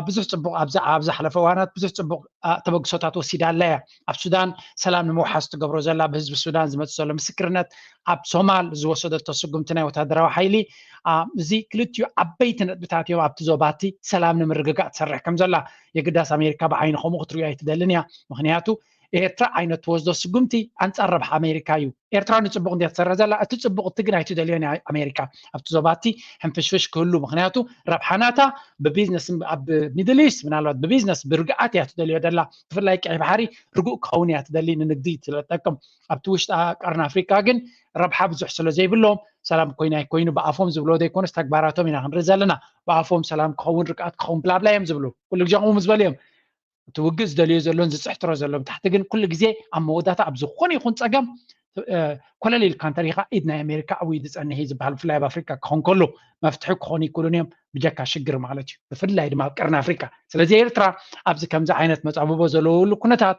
ብዙሕ ፅቡቅ ኣብ ዝሓለፈ እዋናት ብዙሕ ፅቡቅ ተበግሶታት ወሲዳ ኣላ እያ። ኣብ ሱዳን ሰላም ንምውሓስ ትገብሮ ዘላ ብህዝቢ ሱዳን ዝመፅ ዘሎ ምስክርነት፣ ኣብ ሶማል ዝወሰደቶ ስጉምቲ ናይ ወታደራዊ ሓይሊ እዚ ክልቲኡ ዓበይቲ ነጥብታት እዮም ኣብቲ ዞባቲ ሰላም ንምርግጋእ ትሰርሕ ከም ዘላ። የግዳስ ኣሜሪካ ብዓይኒ ከምኡ ክትሪኦ ኣይትደልን እያ። ምክንያቱ ኤርትራ ዓይነት ትወስዶ ስጉምቲ ኣንፃር ረብሓ ኣሜሪካ እዩ። ኤርትራ ንፅቡቅ እንድያ ትሰርሕ ዘላ፣ እቲ ፅቡቅ እቲ ግን ኣይትደልዮን እያ ኣሜሪካ ኣብቲ ዞባቲ ሕንፍሽፍሽ ክህሉ። ምክንያቱ ረብሓ ናታ ብቢዝነስ ኣብ ሚድል ኢስት ምናልባት ብቢዝነስ ብርግኣት እያ ትደልዮ ደላ። ብፍላይ ቀይ ባሕሪ ርጉእ ክኸውን እያ ትደሊ ንንግዲ ስለትጠቅም። ኣብቲ ውሽጢ ቀርኒ ኣፍሪካ ግን ረብሓ ብዙሕ ስለ ዘይብሎም ሰላም ኮይና ይኮይኑ ብኣፎም ዝብሎ ዘይኮነስ ተግባራቶም ኢና ክንርኢ ዘለና። ብኣፎም ሰላም ክኸውን ርግኣት ክኸውን ብላብላ እዮም ዝብሉ። ኩሉ ግዜ ከምኡ ምስ በሉ እዮም እቲ ውግእ ዝደልዮ ዘሎን ዝፅሕትሮ ዘሎ ብታሕቲ ግን ኩሉ ግዜ ኣብ መወዳእታ ኣብ ዝኾነ ይኹን ፀገም ኮለል ኢልካ እንተሪኢኻ ኢድ ናይ ኣሜሪካ ኣብኡ እዩ ዝፀንሕ እዩ ዝበሃል። ብፍላይ ኣብ ኣፍሪካ ክኾን ከሎ መፍትሒ ክኾኑ ይክእሉን እዮም ብጀካ ሽግር ማለት እዩ። ብፍላይ ድማ ኣብ ቀርኒ ኣፍሪካ። ስለዚ ኤርትራ ኣብዚ ከምዚ ዓይነት መፃብቦ ዘለውሉ ኩነታት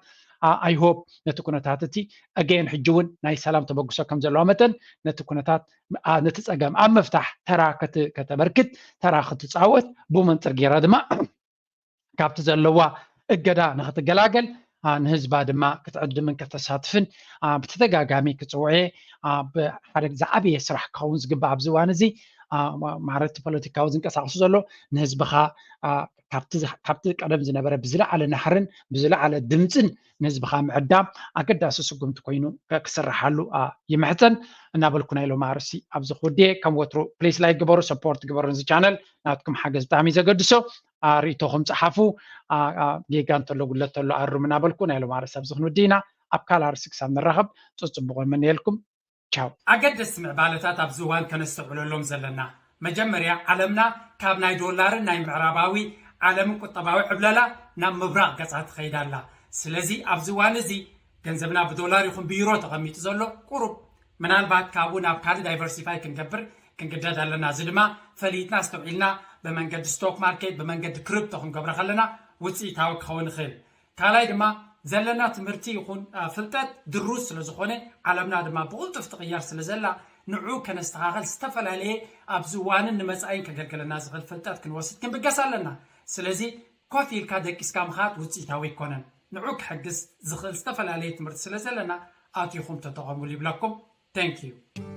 ኣይሆፕ ነቲ ኩነታት እቲ ኣገይን ሕጂ እውን ናይ ሰላም ተበግሶ ከም ዘለዋ መጠን ነቲ ኩነታት ነቲ ፀገም ኣብ ምፍታሕ ተራ ከተበርክት ተራ ክትፃወት ብመንፅር ገይራ ድማ ካብቲ ዘለዋ እገዳ ንክትገላገል ንህዝባ ድማ ክትዕድምን ከተሳትፍን ብተደጋጋሚ ክፅውዕ ሓደ ዝዓበየ ስራሕ ክኸውን ዝግባእ ኣብዚ እዋን እዚ ማረቲ ፖለቲካዊ ዝንቀሳቀሱ ዘሎ ንህዝብኻ ካብቲ ቀደም ዝነበረ ብዝለዓለ ናሕርን ብዝለዓለ ድምፅን ንህዝብኻ ምዕዳም ኣገዳሲ ስጉምቲ ኮይኑ ክስርሓሉ ይምሕፀን እናበልኩ ናይ ሎም ኣርሲ ኣብዚ ክውድየ ከም ወትሩ ፕሊስ ላይክ ግበሩ ሰፖርት ግበሩ ንዚ ቻነል ናትኩም ሓገዝ ብጣዕሚ ዘገድሶ ርእቶኹም ፀሓፉ ጌጋ እንተሎ ጉለት ተሎ ኣሩም እናበልኩ ናይ ሎም ኣርሲ ኣብዚ ክንውዲ ኢና ኣብ ካልእ ኣርሲ ክሳብ ንራኸብ ፅፅቡቕ እምነየልኩም ቻው ኣገደስቲ ምዕባለታት ኣብዚ እዋን ከነስተውዕለሎም ዘለና መጀመርያ ዓለምና ካብ ናይ ዶላርን ናይ ምዕራባዊ ዓለምን ቁጠባዊ ዕብለላ ናብ ምብራቕ ገፃ ትኸይድ ኣላ ስለዚ ኣብዚ እዋን እዚ ገንዘብና ብዶላር ይኹን ብዩሮ ተቐሚጡ ዘሎ ቁሩብ ምናልባት ካብኡ ናብ ካልእ ዳይቨርሲፋይ ክንገብር ክንግደድ ኣለና እዚ ድማ ፈሊጥና ኣስተውዒልና ብመንገዲ ስቶክ ማርኬት ብመንገዲ ክሪፕቶ ክንገብሮ ከለና ውፅኢታዊ ክኸውን ይኽእል ካልኣይ ድማ ዘለና ትምህርቲ ይኹን ፍልጠት ድሩዝ ስለዝኾነ ዓለምና ድማ ብቕልጡፍ ትቕየር ስለዘላ ንዑ ከነስተኻኸል ዝተፈላለየ ኣብዚ እዋንን ንመፃኢን ከገልግለና ዝኽእል ፍልጠት ክንወስድ ክንብገስ ኣለና ስለዚ ኮፍ ኢልካ ደቂስካ ምኻድ ውፅኢታዊ ኣይኮነን ንዑ ክሕግዝ ዝኽእል ዝተፈላለየ ትምህርቲ ስለዘለና ኣቲኹም ተጠቐሙሉ ይብለኩም thank you